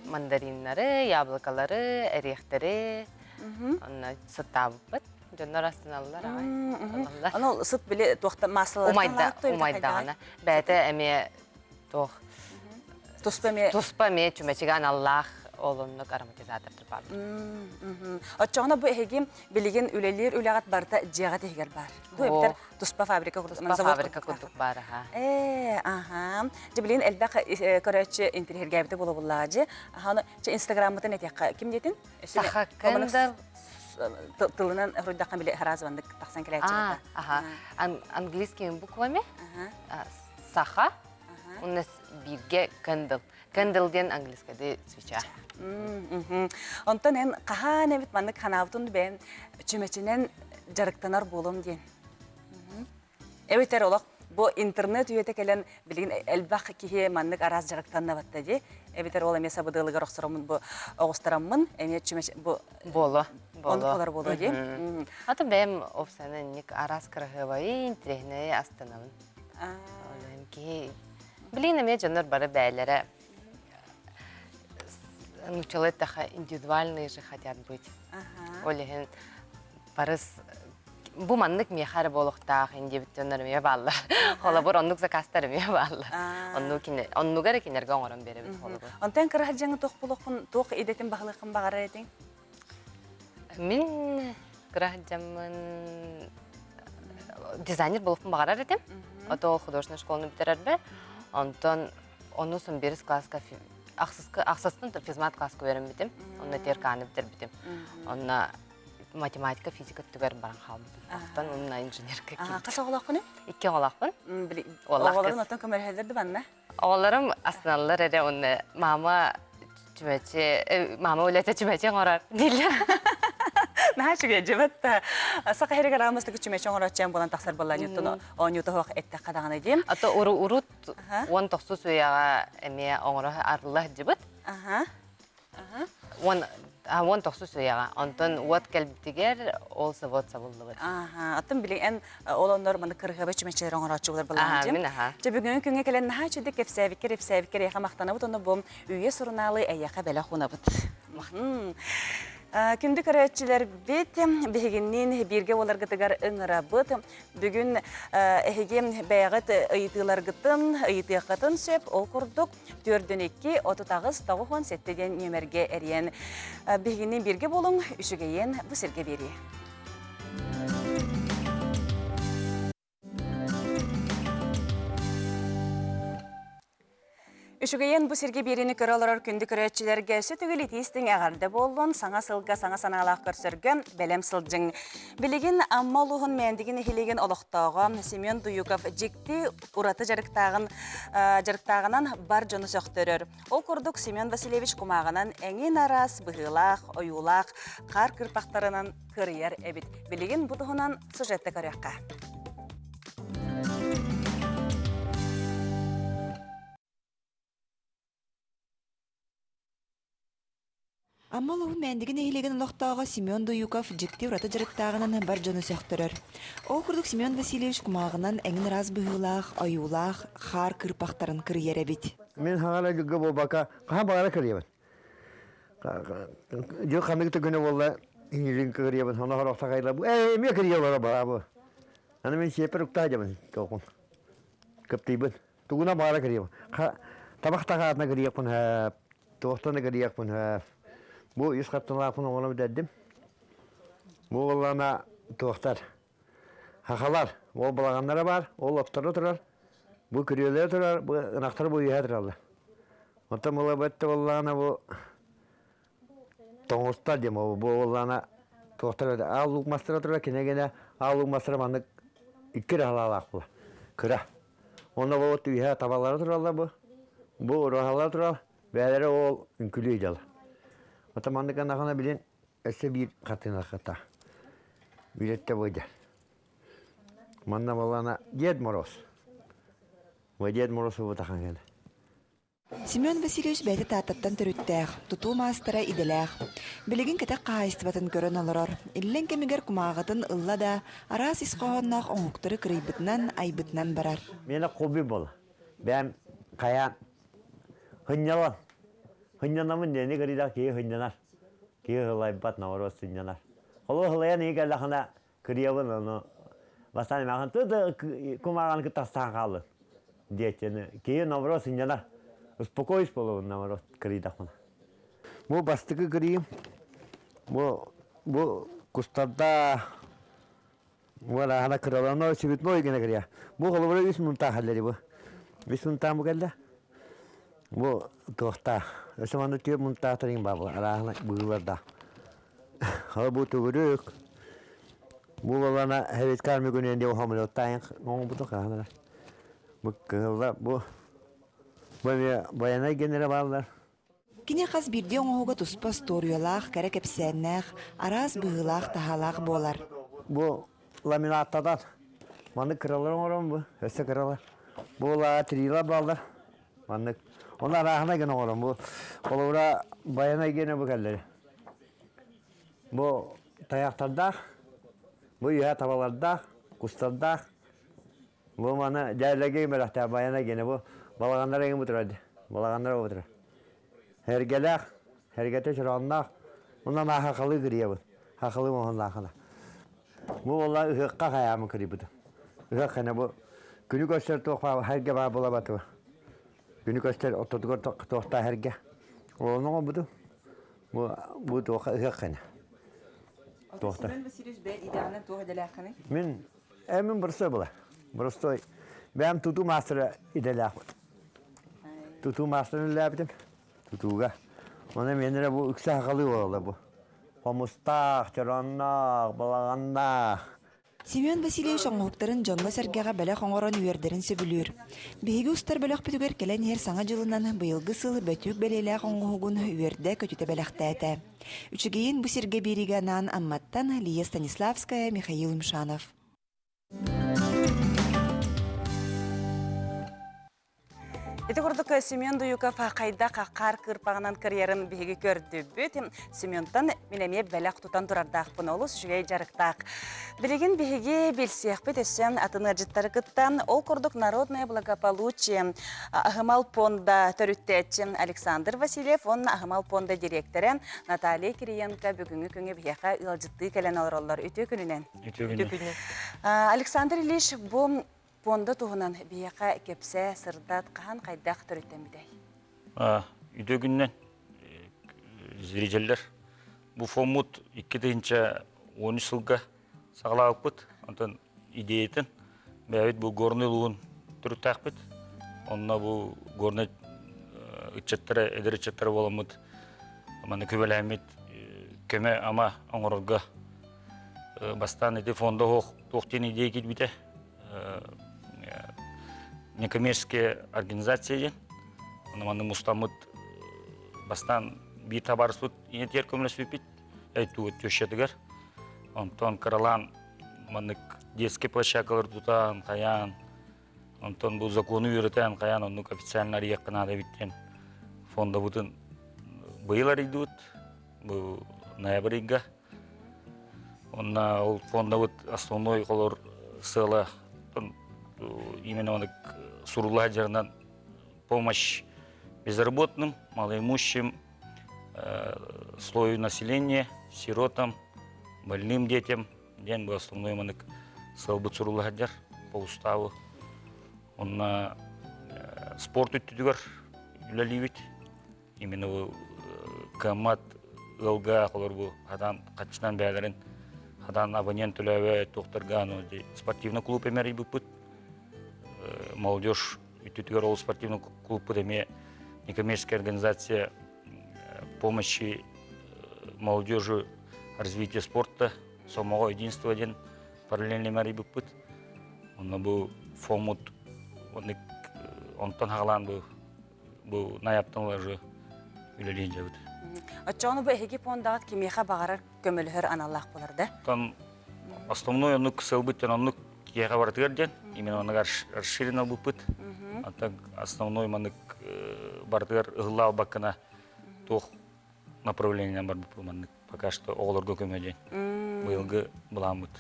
Мандариннары, яблокалары, эриэхтэри онно сыттаабыппыт. Дьоннор астыналлар аҕай. Ылаллар.
Аны сыт били туохта массаларынан
Умайдаҕына. Бэйэтэ эмиэ туох
туспа эмиэ
туспа эмиэ чүмэчигэ аналлаах ол оннук ароматизатордар баар.
Оччоҕуна бу эһиги билигин үлэлиир үлэҕит барыта дьиэҕит иһигэр баар. Бу эбэтэр туспа фабрика курдук
туспа фабрика курдук баар аха.
Ээ, аха. Дьэ билигин элбэх көрөөччү интириэһиргээбитэ буолабыллаҕа дьи. Аха, чэ инстаграммытын этиэххэ. Ким диэтин?
Саха Кэндал
тылынан хоруйдахха били хараазыбаннык тахсан кэлээччи.
Аха. Английскими буквами. Саха. У нас бииргэ Кэндл. Кэндл диэн английскайдыы свеча.
Онтон эн хаһаан эбит маннык ханаабытын бэйэн чүмэчинэн дьарыктанар буолуом диэн. Эбэтэр олох бу интернет үйэтэ кэлэн билигин элбэх киһи маннык араас дьарыктанна батта дии. Эбэтэр ол эмиэ сабыдыалыгар охсороммун бу оҕустараммын эмиэ чүмэч бу
Боло.
Оннук болар боло дии.
Аты бэйэм опсаны ник араас кыраһыабайы, интириэһинэйи астанабын. Ол киһи Билигин эмиэ дьоннор бары бэйэлэрэ нууччалыы эттэххэ индивидуальные же хотят быть. Ол иһин барыс бу маннык миэхэ эрэ буолуохтаах индиэбит дьоннор эмиэ бааллар. Холобур, оннук заказтар эмиэ бааллар. Оннук оннуга эрэ кинилэргэ оҥорон биэрэбит холобур.
Онтон кыра сылдьаҥҥа туох буолуоххун, туох идэтин баһылыаххын баҕарар этиҥ?
Мин кыра сылдьаммын дизайнер буолуохпун баҕарар этим. Ото художественнай школаны бүтэрэрбэр. Онтон ону сум бирис класска Ахсыска ахсастан физмат класска үөрэммитим. Онно ТРК-ны бүтэрбитим. Онно математика, физика өттүгэр баран хаалбытым. Оттон онно инженерка киирбитим.
Хас оҕолооххунуй?
Икки оҕолоохпун.
Оҕолорун оттон көмөлөһөллөр да банна?
Оҕолорум астыналлар эрэ уонна мама чүмэчи, мама үлэтэ чүмэчи оҥорор дииллэр.
Наһаа үчүгэй дьыбат да саха иһигэр арамастык чүмэчи оҥорооччу буолан тахсар буолла ньуттун оонньуу тоһох эттэххэ даҕаны диим.
А то урут 19 үйэҕэ эмиэ оҥоро арылла сылдьыбыт. 19 үйэҕэ. Онтон уот кэлбитигэр ол завод сабыллыбыт.
Аттын били эн ол оннор маны кырыһыба чүмэчилэр оҥорооччулар балаан дьим. Чэ бүгүҥҥү күҥҥэ кэлэн наһаа үчүгэй кэпсээбиккэр ипсээбиккэр эйиэхэ махтанабыт онно бу үйэ сурунаалы эйиэхэ бэлэх уунабыт. Күндү көрөөччүлэрбит, биһигинниин бииргэ буоларгытыгар ыҥырабыт. Бүгүн эһиги бэйэҕит ыйытыыларгытын ыйытыаххытын сөп. Ол курдук, 4 2 38 97 диэн нүөмэргэ эрийэн биһигинниин бииргэ буолуҥ, үчүгэйин бу сиргэ биэрии. Үчүгэйин бу сиргэ биэриини көрө олорор күндү көрөөччүлэргэ өссө төгүл итии-истиҥ эҕэрдэ буоллун, саҥа сылга саҥа санаалаах көрсөргө бэлэм сылдьыҥ. Билигин Амма улууһун Мээндиги нэһилиэгин олохтооҕо Семен Дуюков дьикти ураты дьарыктааҕын дьарыктааҕынан бар дьону сөхтөрөр. Ол курдук Семен Васильевич кумааҕынан эҥин араас быһыылаах, ойуулаах хаар кырпахтарынан кырыйар эбит. Билигин бу туһунан сюжетте көрүөххэ.
Амма улууһун Мээндиги нэһилиэгин олохтооҕо Семен Дуюков дьикти ураты дьарыктааҕынан бар дьону сөхтөрөр. Ол курдук Семен Васильевич кумааҕынан эҥин ыраас быһыылаах, ойуулаах хаар кырпахтарын кырыйар эбит.
Мин хаҥара дьылга буолбакка, хаһан баҕара кырыйабын. Дьыл ханнык да күнэ буолла, иҥилин кырыйабын, ону хорохто хайла бу, ээ, эмиэ кырыйа олоро баабы. Аны мин сиэппэр уктаа дьабын, тоқун. Кыптыйбын. Тугуна баара кырыйабын. Табах тагаатына кырыйаппын хөп, туохтан да кырыйаппын хөп. Бу үс хатталаахпын оҥоро бүтэрдим. Бу буоллаҕына туохтар. Хахалар, ол балаҕаннара баар, ол отторо турар, бу күрүөлэрэ турар, бу ынахтар бу үөһэ тураллар. Оттон була бэтте буоллаҕына бу тоҥустар диэн бу буоллаҕына туохтар аал луук мастара турар, кинигэнэ аал луук мастара маннык икки эрэ халаалаах була, кыра. Онно бу үөһэ табалара тураллар бу, бу ураһалара турар, бэйэлэрэ ол үҥкүлүү дьала. Оттон маннык гыннахына билин Өссө биир хатыҥахата билэттэ бойда. Манна балана Дед Мороз. Бу Дед Мороз буотахан кэлэ.
Семен Васильевич бэйэтэ Тааттаттан төрүттээх, тутуу маастара идэлээх. Билигин кэтэх хаһаайыстыбатын көрөн олорор. Иллэҥ кэмигэр кумааҕытын ылла да, араас ис хоһоонноох оҥоһуктары кырыйбытынан, айбытынан барар.
Миэнэ хобби буола. Бэйэм хайаан сынньалан. Сынньанамын диэни кырыйдах киһи сынньанар. Киһи ылайбат наоборот сынньанар. Холу ылайан ийэ кэллэхинэ кырыйабын ону бастаан эмээхин ты кумааҕаны кытта астаан хааллын диэччини киһи наоборот сынньанар. Успокоюсь буолабын наоборот кырыйдахпына. Бу бастакы кырыйым бу бу кустарда Уолаһана кыралано цветной гына кырыйа. Бу холобура үс мунтаах эллэри бу. Үс мунтаах бу кэллэ. Бу туохтаах. Өссө манна түөрт мунтаахтарын баар бу арааһына быыларда. Хала бу төгүрүк. Бу балана хевиткар мүгүнэн диэн хомулуоттаайын оҥорбуту хаһанара. Бу кыһылла бу бу эмиэ байанай генерэ бааллар.
Кини хас биирдии оҥоһуга туспа остуоруйалаах, кэрэ кэпсээннээх, араас быһыылаах-таһаалаах буолар.
Бу ламинаттадан маннык кыралар оҥорон бу, өссө кыралар. Бу улаа трила бааллар. Маннык. Оны арааһынай гына оҥорон бу. Холобура байанай гена бу кэллэри. Бу тайахтардаах, бу үһэ табалардаах, кустардаах. Бу маны дьээллэргэ мэлэхтээх байанай гена бу балаҕаннар эҥин бу турар. Балаҕаннар бу турар. Эргэлээх, эргэтэ чороонноох, онон хахалыы кырыйабын. Хахалыы оһоннаахына. Бу буолла ыһыахха хайаамын кырыйбытым. Ыһыах хана бу күнү көрсөр туох хэргэ баар буолабатыба. Күнү көстөр ортотугар туохтаах хэргэ. Олону оҥорбутум. Бу бу туохха ыһыах хана.
Туохта. Семен Васильевич бэйэ идэҕинэн туох идэлээххиний?
Мин мин простой была. Простой. Бэйэм тутуу маастара идэлээхпин. Тутуу маастарын үлэлээбитим. Тутууга. Оны менере бу үксэ хахалыы буолла бу. Хомустаах, чоронноох, балаҕаннаах.
Семен Васильевич оҥоһуктарын дьоҥҥо-сэргэҕэ бэлэх оҥорон үөрдэрин сөбүлүүр. Биһиги устар бөлөхпүтүгэр кэлэн иһэр Саҥа дьылынан быйылгы сыл бөтүүк бэлиэлээх оҥоһугун үөрдэ-көтүтэ бэлэхтээтэ. Үчүгэйин бу сиргэ биэриигэ анаан Амматтан Лия Станиславская, Михаил Мшанов.
Ити курдук Семен Дуюков хайдах хаар кыырпаҕынан кырыйарын биһиги көрдүбүт. Сементан мин эмиэ бэлэх тутан турардаахпын олус үчүгэй дьарыктаах. Билигин биһиги билсиэхпит өссө атын ыалдьыттары кытта ол курдук Народное благополучие аһымал пуонда төрүттээччи Александр Васильев уонна аһымал пуонда дириэктэрэ Наталья Кириенко бүгүҥҥү күҥҥэ биһиэхэ ыалдьыттыы кэлэн олороллор. Үтүө күнүнэн.
Үтүө күнүнэн.
Александр Ильич бу Пуонда туһунан биһиэхэ кэпсээ, сырдат, хаһан хайдах төрүттэммитэй?
Үтүө күнүнэн зрителлэр. Бу фоммут 2013 сылга саҕалаабыппыт. Онтон идеятын бэйэбит бу горный улуун төрүттээхпит. Онно бу горный ыччаттара, эдэр ыччаттара буоламмыт манна көмөлөһөммүт көмө ама оҥорорго бастаан ити фонда туох диэн идея киирбитэ некоммерческая организация диэн. Онно манна мустаммыт бастаан биир табаарыспыт ийэтигэр көмөлөспүппүт тугут тещатыгар. Онтон кыралаан маннык детский площадкалар тутан, хайаан, онтон бу закону үөрэтэн, хайаан оннук официально арыйыахха наада эбит диэн фондабытын быйыл арыйдыбыт. Бу ноябрь ыйга. Онно ол фондабыт основной холор сыала именно он сурулла дьарынан помощь безработным, малоимущим слою населения, сиротам, больным детям диэн бу основной манык сыалбыт сурулла сылдьар по уставу. Онно спорт өттүтүгэр үлэлиибит. Именно бу кыаммат ыалга холор бу хатан хаччынан бээлэрин хатан абонент төлөөбө туохтарга ну спортивный клуб эмэрийбиппит молодежь үттүтүгэр ол спортивный клубпут эмиэ некоммерческая организация помощи молодежи развития спорта сомоҕо единство диэн параллельно эмэрийбиппит онно бу фомут онтон хаҕалаан бу бу найаптан уже үлэлиин дьабыт.
Оччоҕуна бу эһиги пуондаҕыт кимиэхэ баҕарар көмөлөһөр аналлаах буолар да?
Там основной оннук сылбыт диэн оннук киһиэхэ барытыгар диэн именно оннук расширенно ылбыппыт. Антон основной маннык барытыгар ыһылла албаккына туох направлениенан барбыппыт маннык пока что оҕолорго көмө диэн быйылгы былааммыт.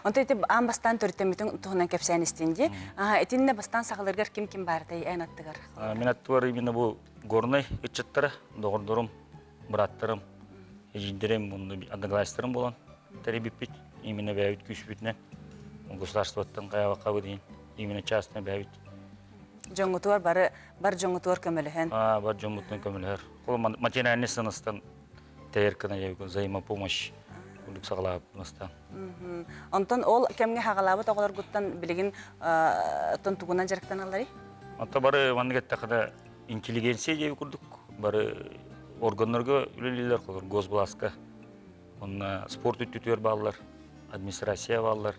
Онто ити аан бастаан төрүттэммитин туһунан кэпсээн истин дии. Итиннэ бастаан саҕаларгар ким-ким баартай эн аттыгар?
Мин аттыбар именно бу горнай ыччаттара, доҕордорум, бырааттарым, эдьиийдэрим, одноклассниктарым буолан тэрийбиппит. Именно бэйэбит күүспүтүнэн государствоттан хайабаккабыт иһин именно частно бэйэбит
Дьоҥҥутугар бары бар дьоҥҥутугар көмөлөһөн.
Аа, бар дьоммуттан көмөлөһөр. Ол материальный сынастан тэйэр гына взаимопомощь курдук саҕалаабыт
Онтон ол кэмҥэ хаҕалаабыт оҕолоргуттан билигин тон тугунан дьарыктаналларый?
Онто бары маннык эттэххинэ интеллигенция диэби курдук бары органнарга үлэлииллэр, холор госвластка. Онно спорт өттүтүгэр бааллар, администрация бааллар.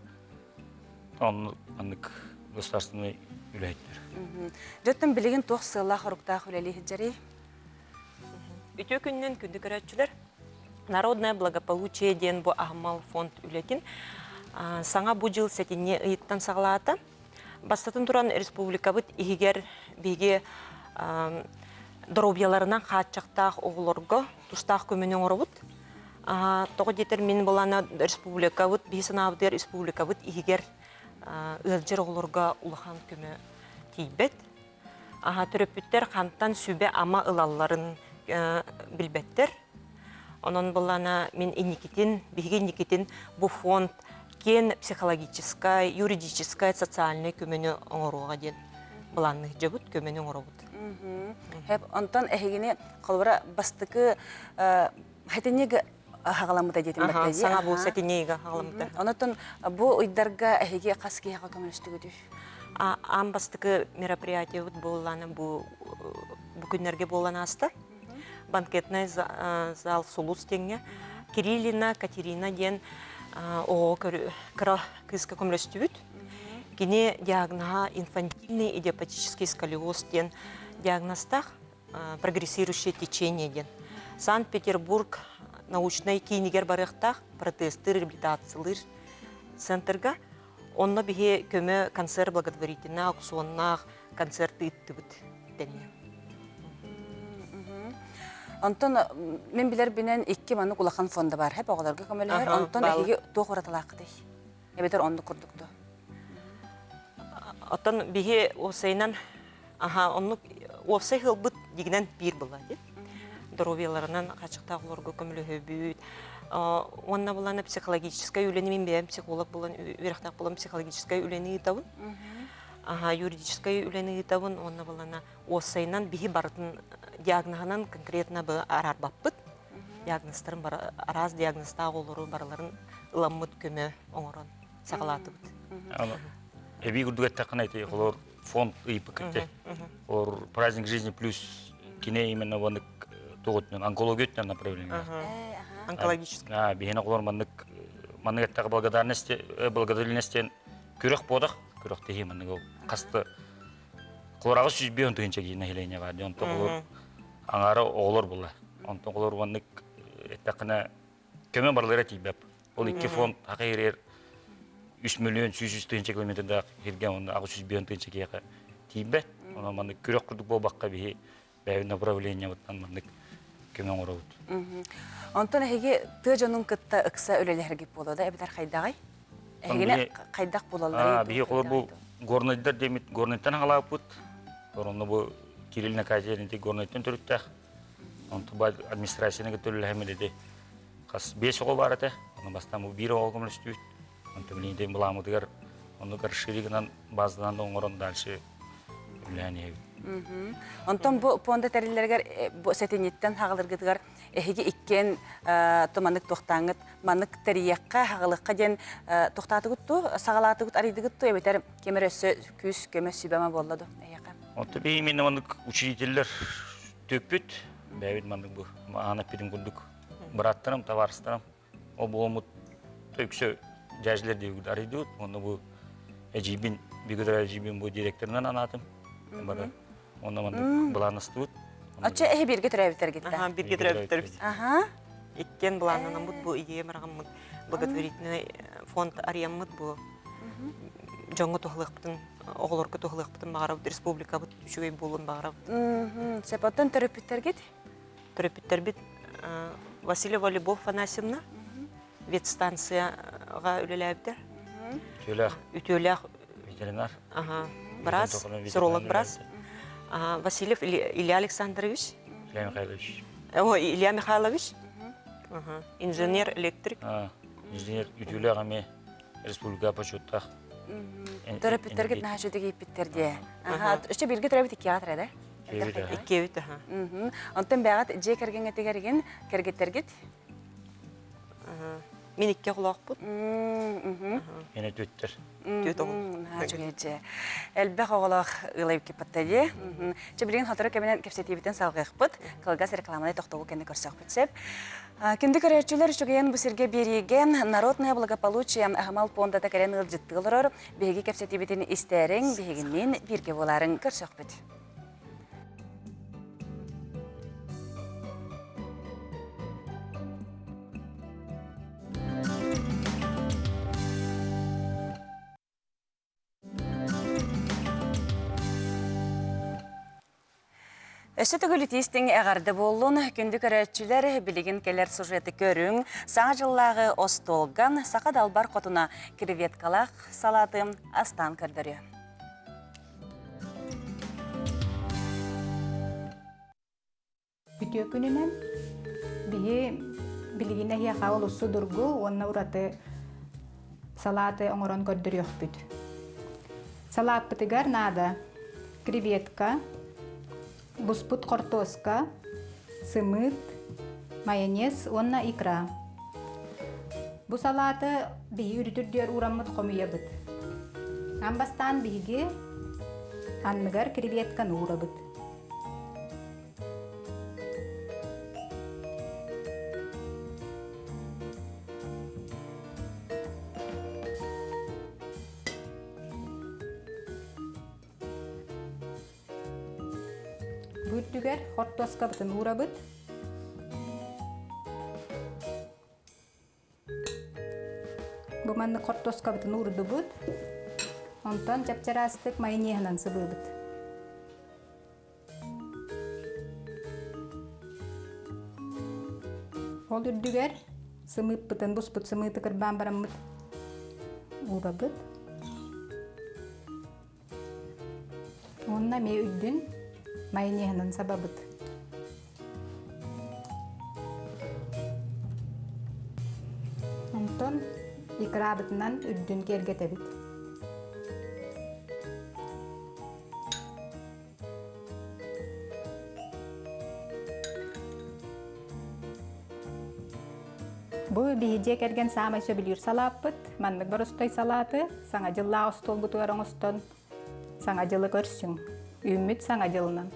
Оннук государственный үлэһиттэр.
Дьоттон билигин туох сыаллаах-соруктаах үлэлии сылдьарый?
Үтүө күнүнэн күндү көрөөччүлэр! Народное благополучие диэн бу аһымал фонд үлэтин саҥа бу дьыл сэтинньи ыйыттан саҕалаата. Бастатан туран республикабыт иһигэр биһиги доруобуйаларынан хааччахтаах оҕолорго тустаах көмөнү оҥоробут. Тоҕо диэтэр мин былаана республикабыт биһи санаабытыгар республикабыт иһигэр ыалдьар оҕолорго улахан көмө тиийбэт. Төрөппүттэр хантан сүбэ-ама ылалларын билбэттэр. Онон былаана мин инникитин, биһиги инникитин бу фонд киэн психологическай, юридическай, социальнай көмөнү оҥоруоҕа диэн былаанныыр дьабыт, көмөнү оҥоробут.
Хэп, онтон эһигини холобура бастакы хэтинньик хаҕаламмыта диэтим баттайы.
Саҥа бу сэтинньига хаҕаламмыта.
Онотон бу ыйдарга эһиги хас киһиэхэ көмөлөстүгүтүй?
Аан бастакы мероприятиебыт буоллаана бу бу күннэргэ буолан ааста. Банкетный зал Сулус диэҥҥэ Кириллина Катерина диэн оҕоҕо кыра кыыска көмөлөстүбүт. Кини диагноһа инфантильный идиопатический сколиоз диэн диагнозтаах прогрессирующее течение диэн. Санкт-Петербург научнай киинигэр барыахтаах протезтыыр реабилитациялыыр центрга. Онно биһи көмө концерт благотворительный аукционнаах концерт ыыттыбыт дэннэ.
Онтон мин билэрбинэн икки маннык улахан фонда бар хэп оҕолорго көмөлөһөр. Онтон эһиги туох уратылааххытый? Эбэтэр оннук курдук дуо?
Оттон биһи уопсайынан аха оннук уопсай ыалбыт дигинэн биир была дии. Здоровьеларынан хачыктаах олорго көмөлөһөбүт. Уонна булана психологическай үлэни мин бэйэм психолог булан үөрэхтээх булан психологическай үлэни ыытабын. Аха юридическай үлэни ыытабын уонна булана уопсайынан биһи барытын диагноһынан конкретно бы араарбаппыт. Диагнозтарын бары араас диагнозтаах олору барыларын ыламмыт көмө оҥорон саҕалаатыбыт.
Эбии курдук эттэххинэ ити холор фонд ыйыппыт ити. Холор праздник жизни плюс кине именно маннык тугутунан онкология өттүнэн направление.
Онкологический.
А, биһине холор маннык маннык эттэххэ благодарность благодарность күрэх буодах күрэх тиһи маннык ол хасты Куораҕы 105 тыһыынча киһи нэһилиэнньэ баар дьон онтон аҥаара оҕолор була. Онтон оҕолор уоннык эттэххинэ көмө барылара тиийбэт. Ол икки фонд хакайырыр 3 миллион 100 тыһыынча километрдаах сиргэ онно 805 тыһыынча киһиэхэ тиийбэт. Онон маннык күрэх курдук буолбакка биһи бэйэбит направлениебыттан маннык көмө оҥоробут.
Онтон эһиги тыа дьонун кытта ыкса үлэлэһэргит буолуо да эбэтэр хайдаҕай? Эһигини хайдах булалларый?
Биһи холор бу горнайдар демит горнайтан хаалааппыт. Онно бу Кирилл Накатин горнайтан төрүттээх. Онтон бу администрацияны кытта үлэлэһэммит ити хас биэс оҕо баар этэ. Онно бастаан бу биир оҕо көмөлөстүбүт. Онтон билигин былааммытыгар оннук расшири гынан базадан да оҥорон дальше үлэлээн иһэбит.
Онтон бу пуонда тэриллэригэр бу сэтинньиттэн хаҕалыргытыгар эһиги иккиэн туманнык туохтааҥҥыт маннык тэрийиэххэ, хаҕылыахха диэн туохтаатыгыт ту, саҕалаатыгыт, арыйдыгыт ту эбэтэр ким эрэ өссө күүс көмө сүбэма буолла ду эһиэхэ?
Онто биһи именно маннык учителлэр төппүт, бэйэбит маннык бу аан эппитим курдук бырааттарым, табаарыстарым Ол буолуммут үксэ дьээдьилэр диэбит арыйдыбыт. Онно бу эдьиийбин, Бигудра эдьиийбин бу директорынан анаатым. Бары онно маннык былааннастыбыт.
Оччо эһи бииргэ төрөөбүттэргит
Аха, бииргэ төрөөбүттэрбит.
Аха.
Иккиэн былааннанаммыт бу идея бараҕаммыт благотворительный фонд арыйаммыт бу дьоҥҥо туһалыахпытын, оҕолорго туһалыахпытын баҕарабыт, республикабыт үчүгэй буолуон баҕарабыт.
Сөп, оттон төрөппүттэргит?
Төрөппүттэрбит Васильева Любовь Афанасьевна ветстанцияҕа үлэлээбитэ.
Үтүөлээх.
Үтүөлээх.
Ветеринар.
Ага. Брас, сыролог брас. Васильев Илья Александрович.
Илья Михайлович.
О, Илья Михайлович. Инженер электрик.
Инженер үтүөлээх эмиэ республика почеттаах.
Төрөппүттэргит наһаа үчүгэй ииппиттэр дии. Аха, өссө бииргэ төрөөбүт иккиэҕэ төрөөдө.
Иккиэбит аха.
Онтон бэҕэт дьиэ кэргэҥҥитигэригин кэргиттэргит?
Мин икки оҕолоохпут.
Мин түөттэр.
Түөт оҕо.
Үчүгэй дьиэ. Элбэх оҕолоох ыалай киппатта дии. Чэ билигин сотору кэминэн кэпсэтиибитин салҕыахпыт. Кылгас рекламаны тохтобул кэннэ көрсөхпүт сөп. Күндү көрөөччүлэр үчүгэйин бу сиргэ биэриигэ Народное благополучие аһымал пуондата кэлэн ыалдьыттыы олорор. Биһиги кэпсэтиибитин истээриҥ, биһигинниин бииргэ буолаарыҥ көрсөхпүт. Өссө төгүл итиистиҥ эҕэрдэ буоллун, күндү көрөөччүлэр, билигин кэлэр сюжеты көрүҥ. Саҥа дьыллааҕы остуолга саха далбар хотуна креветкалаах салааты астаан көрдөрүө.
Үтүө күнүнэн биһи билигин эһиэхэ олус судургу уонна ураты салааты оҥорон көрдөрүөхпүт. Салааппытыгар наада креветка, буспут хортуоска, сымыыт, майонез уонна икра. Бу салааты биһи үрүтүрдүөр уураммыт хомуйабыт. Аан бастаан биһиги. Анныгар креветканы уурабыт. Бу үрдүгэр хортуоскабытын уурабыт. Бу маннык хортуоскабытын уурдубут. Онтон чап-чараастык майонеһынан сыбыыбыт. Ол үрдүгэр сымыыппытын, буспут сымыыты кырбаан бараммыт уурабыт. Уонна эмиэ үрдүн майонеһынан сабабыт. Онтон икрабытынан үрдүн киэргэтэбит. Бу биһи дьиэ кэргэн саамай сөбүлүүр салааппыт. Маннык боростой салааты Саҥа дьыллаах остуолгутугар оҥостон Саҥа дьылы көрсүҥ. Үүммүт Саҥа дьылынан!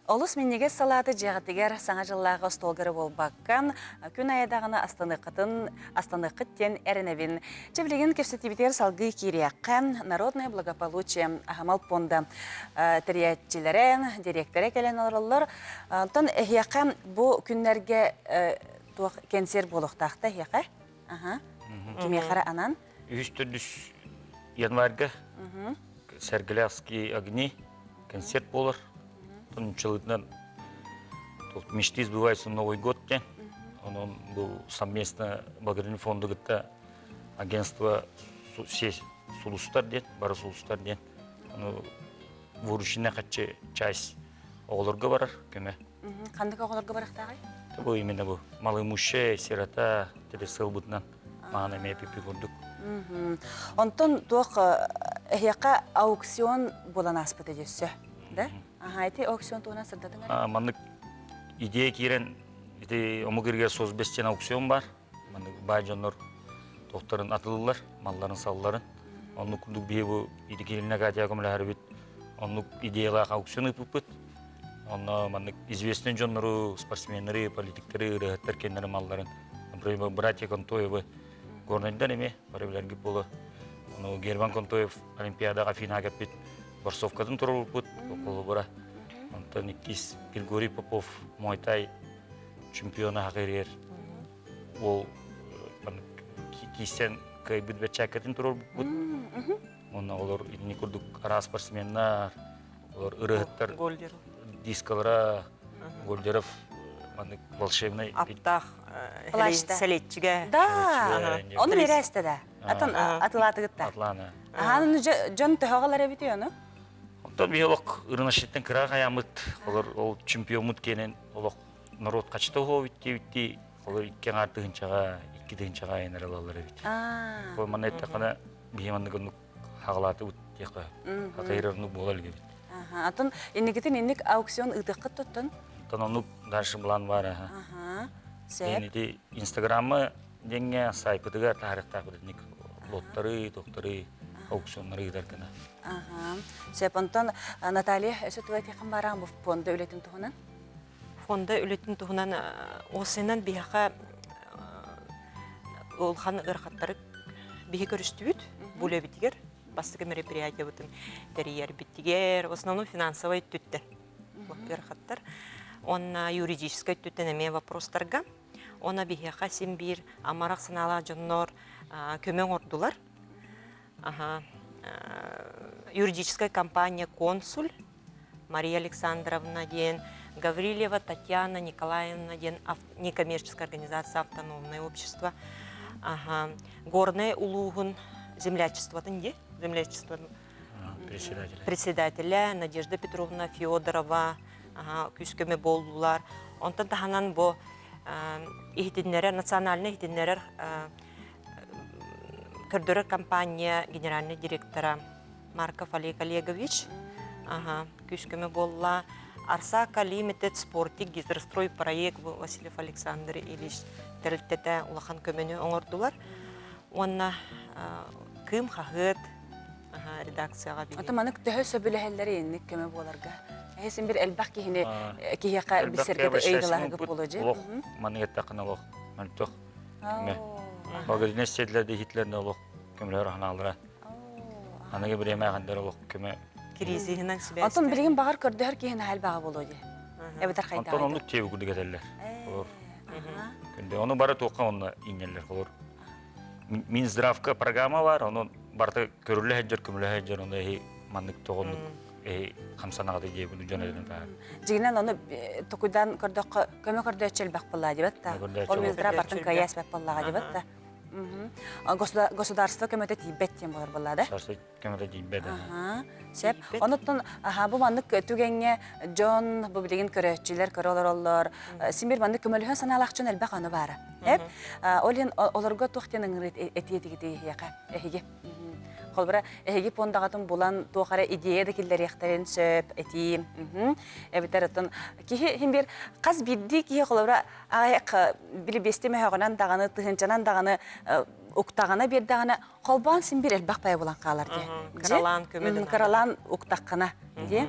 Олус минньигэс салааты дьиэҕитигэр Саҥа дьыллааҕы остуолгары буолбакка, күн айа даҕаны астаныаххытын астаныаххыт диэн эрэнэбин. Чэ, билигин кэпсэтиибитигэр салгыы киириэххэ. Народное благополучие аһымал пуонда тэрийээччилэрэ, дириэктэрэ кэлэн олороллор. Онтон эһиэхэ бу күннэргэ туох кэнсиэр буолуохтаах да эһиэхэ? Аха. Кимиэхэ эрэ анан?
Үһүс төрдүс январьга Сэргэлээхские огни концерт буолар. Нуччалыытынан мечты сбываются Новый год диэн. Онон бу совместно благотворительный фонду кытта агентство сулустар диэн, бары сулустар диэн. Ону вырученная хаччы часть оҕолорго барар көмө.
Ханнык оҕолорго барыахтааҕый?
Бу именно бу малоимущая, сирота, сылбытынан маана эмиэ пипи курдук.
Онтон туох эһиэхэ аукцион буолан ааспыта дьөссө, да? Аха, ити аукцион туһунан сырдатыҥ эрэ.
Маннык идея киирэн ити омук иригэр соцбес диэн аукцион бар. Маннык баай дьоннор тохторун атылылар, малларын-салларын. Оннук курдук биһи бу Кириллина Катя көмөлөһөрбүт оннук идеялаах аукцион ыыппыппыт. Онно маннык известный дьоннору, спортсменнары, политиктары, ырыаһыттар кэннэрин малларын, например, братья Контоевы Горнайдар эмиэ бары билэргит буолуо. Ону Герман Контоев Олимпиадаҕа финалга кэлбит борцовкатын туруорбуппут, холобура. Онтон иккис Григорий Попов Муайтай чемпиона хакырыыр ол киистэн кыайбыт бэрчээккэтин туруорбуппут. Онно олор итини курдук араас спортсменнар, олор ырыаһыттар дискалара, Гольдеров маннык волшебный
аптаах сэлиэччигэ.
Да, ону берээстэ да. Атын атылаатыгытта.
Атлана.
Ахан дьон төһөҕөлөр эбити ону?
Онтон биһи олох ырынашыттан кыра хаямыт, олор ол чемпиоммут киэнэн олох народ хачта уһуобут диэбиттии, олор икки аҥаар тыһынчаҕа, икки тыһынчаҕа айанар ылаллар эбит. Ол манна эттэххинэ биһи маннык оннук хаҕалаатыбыт диэххэ хатайырарнук буола илгибит.
Атын инникитин инник аукцион ыытыаххыт туттун?
Оттон оннук дальше план бар аха.
Сөп.
Ити Инстаграмма диэҥҥэ сайпытыгар таарыктаахпыт инник лоттары, тохторы, аукционнары ыытар гына.
Сөп. Онтон Наталья өсө туга этиэххин баараа бу фонда үлэтин туһунан?
Фонда үлэтин туһунан осынан биһиэхэ улахан ыарахаттары биһи көрүстүбүт бу үлэбитигэр бастакы мероприятиябытын тэрийэрбитигэр в основном финансовай өттүттэн ыарахаттар уонна юридическай өттүттэн эмиэ вопростарга уонна биһиэхэ син биир амарах санаалаах дьоннор көмө оҥордулар Аха. Юридическая компания «Консуль» Мария Александровна диэн, Гаврильева Татьяна Николаевна диэн некоммерческая организация «Автономное общество». Ага. Горнай улууһун землячествотын дии, землячество
председателя.
Председателя Надежда Петровна Федорова күүс-көмө буоллулар. Онтон таһынан бу иһитиннэрэр, национальнай иһитиннэрэр көрдөрөр компания генеральный директора Марков Олег Олегович күүс-көмө буолла. Арсака Limited Спортик гидрострой проект Васильев Александр Ильич тэрилтэтэ улахан көмөнү оҥордулар. Уонна Кыым хаһыат редакцияҕа биһиги.
Ото манык төһө сөбүлэһэллэр инник көмө буоларга? Эһи син бир элбэх киһини киһиэхэ билсэргэ ыйдылаһыгы буолуо дьи.
Олох маннык эттэххинэ олох мөлтөх көмө. Благотворительность сиэдлэр иһитлэрне олох көмөлөр ханаалара. Аныгы бириэмэ хандар олох көмө.
Кризиһинэн сибээстээн.
Онтон билигин баҕар көрдөһөр киһи наһаа элбэҕэ буолуо дии. Эбэтэр хайдаҕый?
Онтон оннук тиэби курдук этэллэр. Олор. Күндэ ону бары туохха онно иҥнэллэр олор. Минздравка программа бар, онон барыта көрүллэ сылдьар, көмөлөһө сылдьар, ону эһи маннык тоҕоннук эһи хамсанаҕыт диэбин дьон этэн таһаар.
Дьиҥинэн ону токуйдаан көрдөххө көмө көрдөөччү элбэх буоллаа диэбэт да. Ол Минздрав бартын кыайа эспэт буоллаҕа диэбэт да. Государство көмөтө тиийбэт диэн буолар буоллаа да.
көмөтө тиийбэт.
Сөп. Онуттан бу маннык түгэҥҥэ дьон бу билигин көрөөччүлэр көрө олороллор. Симир маннык көмөлөһөн санаалаах дьон элбэх аны баара. Эп. Ол иһин олорго туох диэн ыҥырыт этиэ этигит эһиэхэ эһиги. Холбура эһиги пуондаҕытын булан туох эрэ идея да киллэриэхтэрин сөп этии. Эбэтэр оттон киһи хин бир хас биирдии киһи холобура аҕайах били биэстии мөһөҕүнэн даҕаны тыһыынчанан даҕаны уктаҕына биэрдэҕинэ холбоон син бир элбэх бай булан хаалар дии.
Кыралаан көмө
Кыралаан уктаххына дии.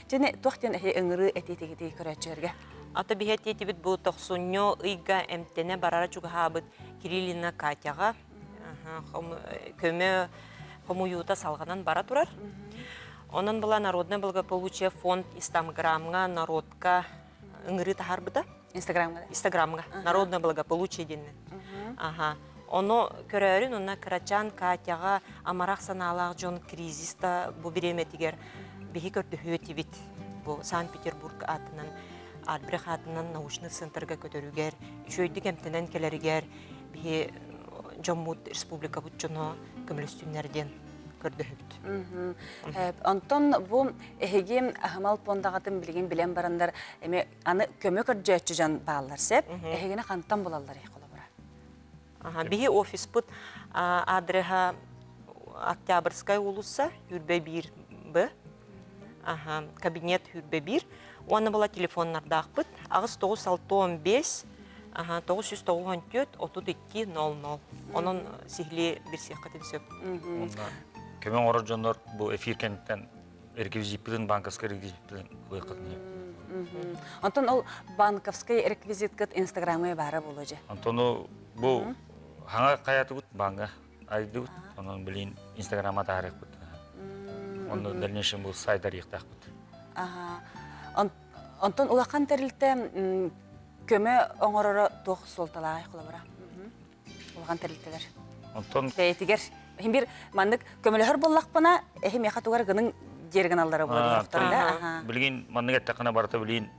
Дьэни туох диэн эһи ыҥырыы этиитигитий көрөөччүлэргэ?
Ата биһи этиитибит бу тохсунньу ыйга эмтэнэ барара чугаһаабыт Кириллина Катяҕа көмө хомуйуута салҕанан бара турар. Онон была Народное благополучие фонд Инстаграмҥа народка ыҥырыы таһаарбыта.
Инстаграмҥа?
Инстаграмҥа. Народное благополучие диэннэн. Аха. Ону көрөөрүн уонна кырачаан Катяҕа амарах санаалаах дьон кризиста бу бириэмэтигэр биһи көрдөһүө этибит. Бу Санкт-Петербург аатынан Альбрехт аатынан научный центрга көтөрүгэр, үчүгэйдик эмтэнэн кэлэригэр биһи дьоммут республикабыт дьоно көмөлөстүннэр диэн көрдөһөбүт.
Онтон бу эһиги аһымал пуондаҕытын билигин билэн бараннар эми аны көмө көрдьөөччү дьон бааллар сеп. Эһигини хантан булаллар холобура?
Биһи офиспыт адреһа Октябрьская уулусса, Хүрбэ 1 Б. Кабинет Хүрбэ 1. Уонна була телефоннардаахпыт. 8965 994 32 00. Онон сиһилии билсиэххитин сөп.
Көмө оҥорор дьоннор бу эфир кэнниттэн реквизиппитин банковскай реквизиппитин ылыаххытын
Онтон ол банковскай реквизиткыт инстаграмҥа баара буолуо дьэ.
Онтон бу хаҥа хайатыбыт банга айдыбыт. Онон билин инстаграмма таарыахпыт. Онно дальнейшем бу сайт арыйыахтаахпыт.
Онтон улахан тэрилтэ көмө оҥороро туох суолталааҕый холобура? Улахан тэрилтэлэр.
Онтон
бэйэтигэр иһин бир маннык көмөлөһөр буоллахпына эһи миэхэ тугар гының диэр гыналлара буолар да.
Билигин маннык эттэххинэ барыта билигин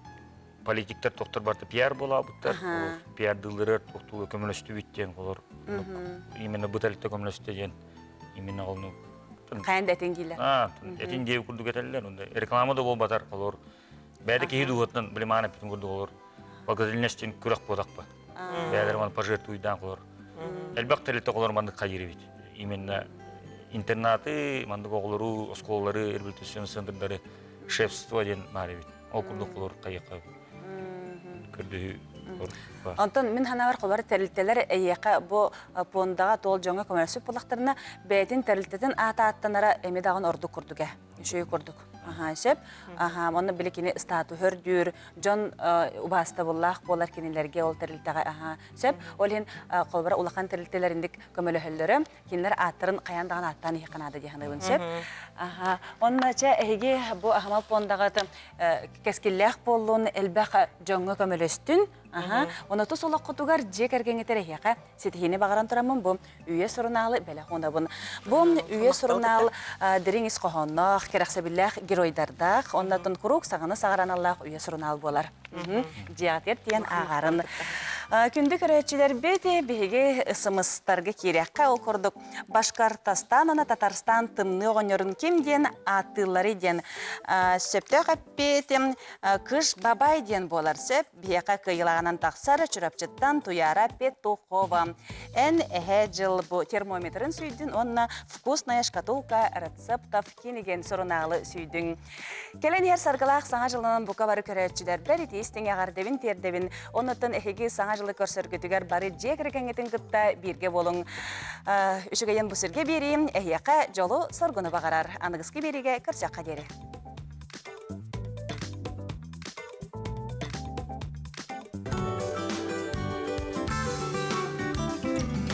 политиктар тохтор барыта пиар буолаабыттар. Пиардыылларыгар тохтууга көмөлөстүбүт диэн олор именно бу тэрилтэ көмөлөстө диэн именно олну
Хайан да этин дииллэр.
Этин диэ курдук этэллэр. Реклама да буолбатар олор Бэйэтэ киһи дууһатынан билимаан эппитин курдук олор. Благотворительностин күрэх буотахпа. Бэйэлэр маны пожертвуйдаан холор. Элбэх тэрилтэ холор маннык хайыр эбит. Именно интернаты, маннык оҕолору, оскуолалары, реабилитационный центрдары шефство диэн баар эбит. Ол курдук холор хайыахха көрдөһүү
Онтон мин санаабар холор тэрилтэлэр эйиэхэ бу пуондаҕа туол дьоҥҥо көмөлөсүп буоллахтарына бэйэтин тэрилтэтин аата ааттанара эмиэ даҕаны ордук курдук ээ. Үчүгэй курдук. Аха, сөп. Аха, онно били кини статуһу үрдүүр, дьон убаастабыллаах буолар кинилэргэ ол тэрилтэҕэ аха, сөп. Ол иһин холобура улахан тэрилтэлэринник көмөлөһөллөрө, кинилэр ааттарын хайаан даҕаны ааттаан иһиэххэ наада дии саныыбын, сөп. Аха, онно чэ эһиги бу аһымал пуондаҕыт кэскиллээх буоллун, элбэх дьоҥҥо көмөлөстүн. Аха, онно тус олоххутугар дьиэ кэргэҥҥитэр эһиэхэ ситиһиини баҕаран тураммын бу Үйэ сурунаалы бэлэх уунабын. Бу Үйэ сурунаал дириҥ ис хоһоонноох, кэрэхсэбиллээх геройдардаах, оннотон куруук саҥаны саҕараналлаах Үйэ сурунаал буолар. Дьиэҕитигэр тиийэн ааҕарын. Күндү көрөөччүлэрбит, биһиги СМС-тарга киириэххэ, ол курдук Башкортостан уонна Татарстан тымныы оҕонньорун ким диэн ааттыылларый диэн сөптөөх эппиэтим Кыш Бабай диэн буолар сөп. Биһиэхэ кыайыылааҕынан тахсар Чурапчыттан Туйаара Петухова. Эн эһэ дьыл бу термометрын сүүйдүн уонна «Вкусная шкатулка рецептов» киниген сурунаалы сүүйдүҥ. Кэлэн иһэр саргылаах Саҥа дьылынан бука бары көрөөччүлэрбэр итии истиҥ эҕэрдэбин тиэрдэбин. Оннуттан эһиги Саҥа. Саҥа дьылы көрсөргүтүгэр бары дьиэ кэргэҥҥитин кытта бииргэ буолуҥ. Үчүгэйин бу сиргэ биэриим, эһиэхэ дьолу-соргуну баҕарар. Аныгыскы биэриигэ көрсөххө диэри.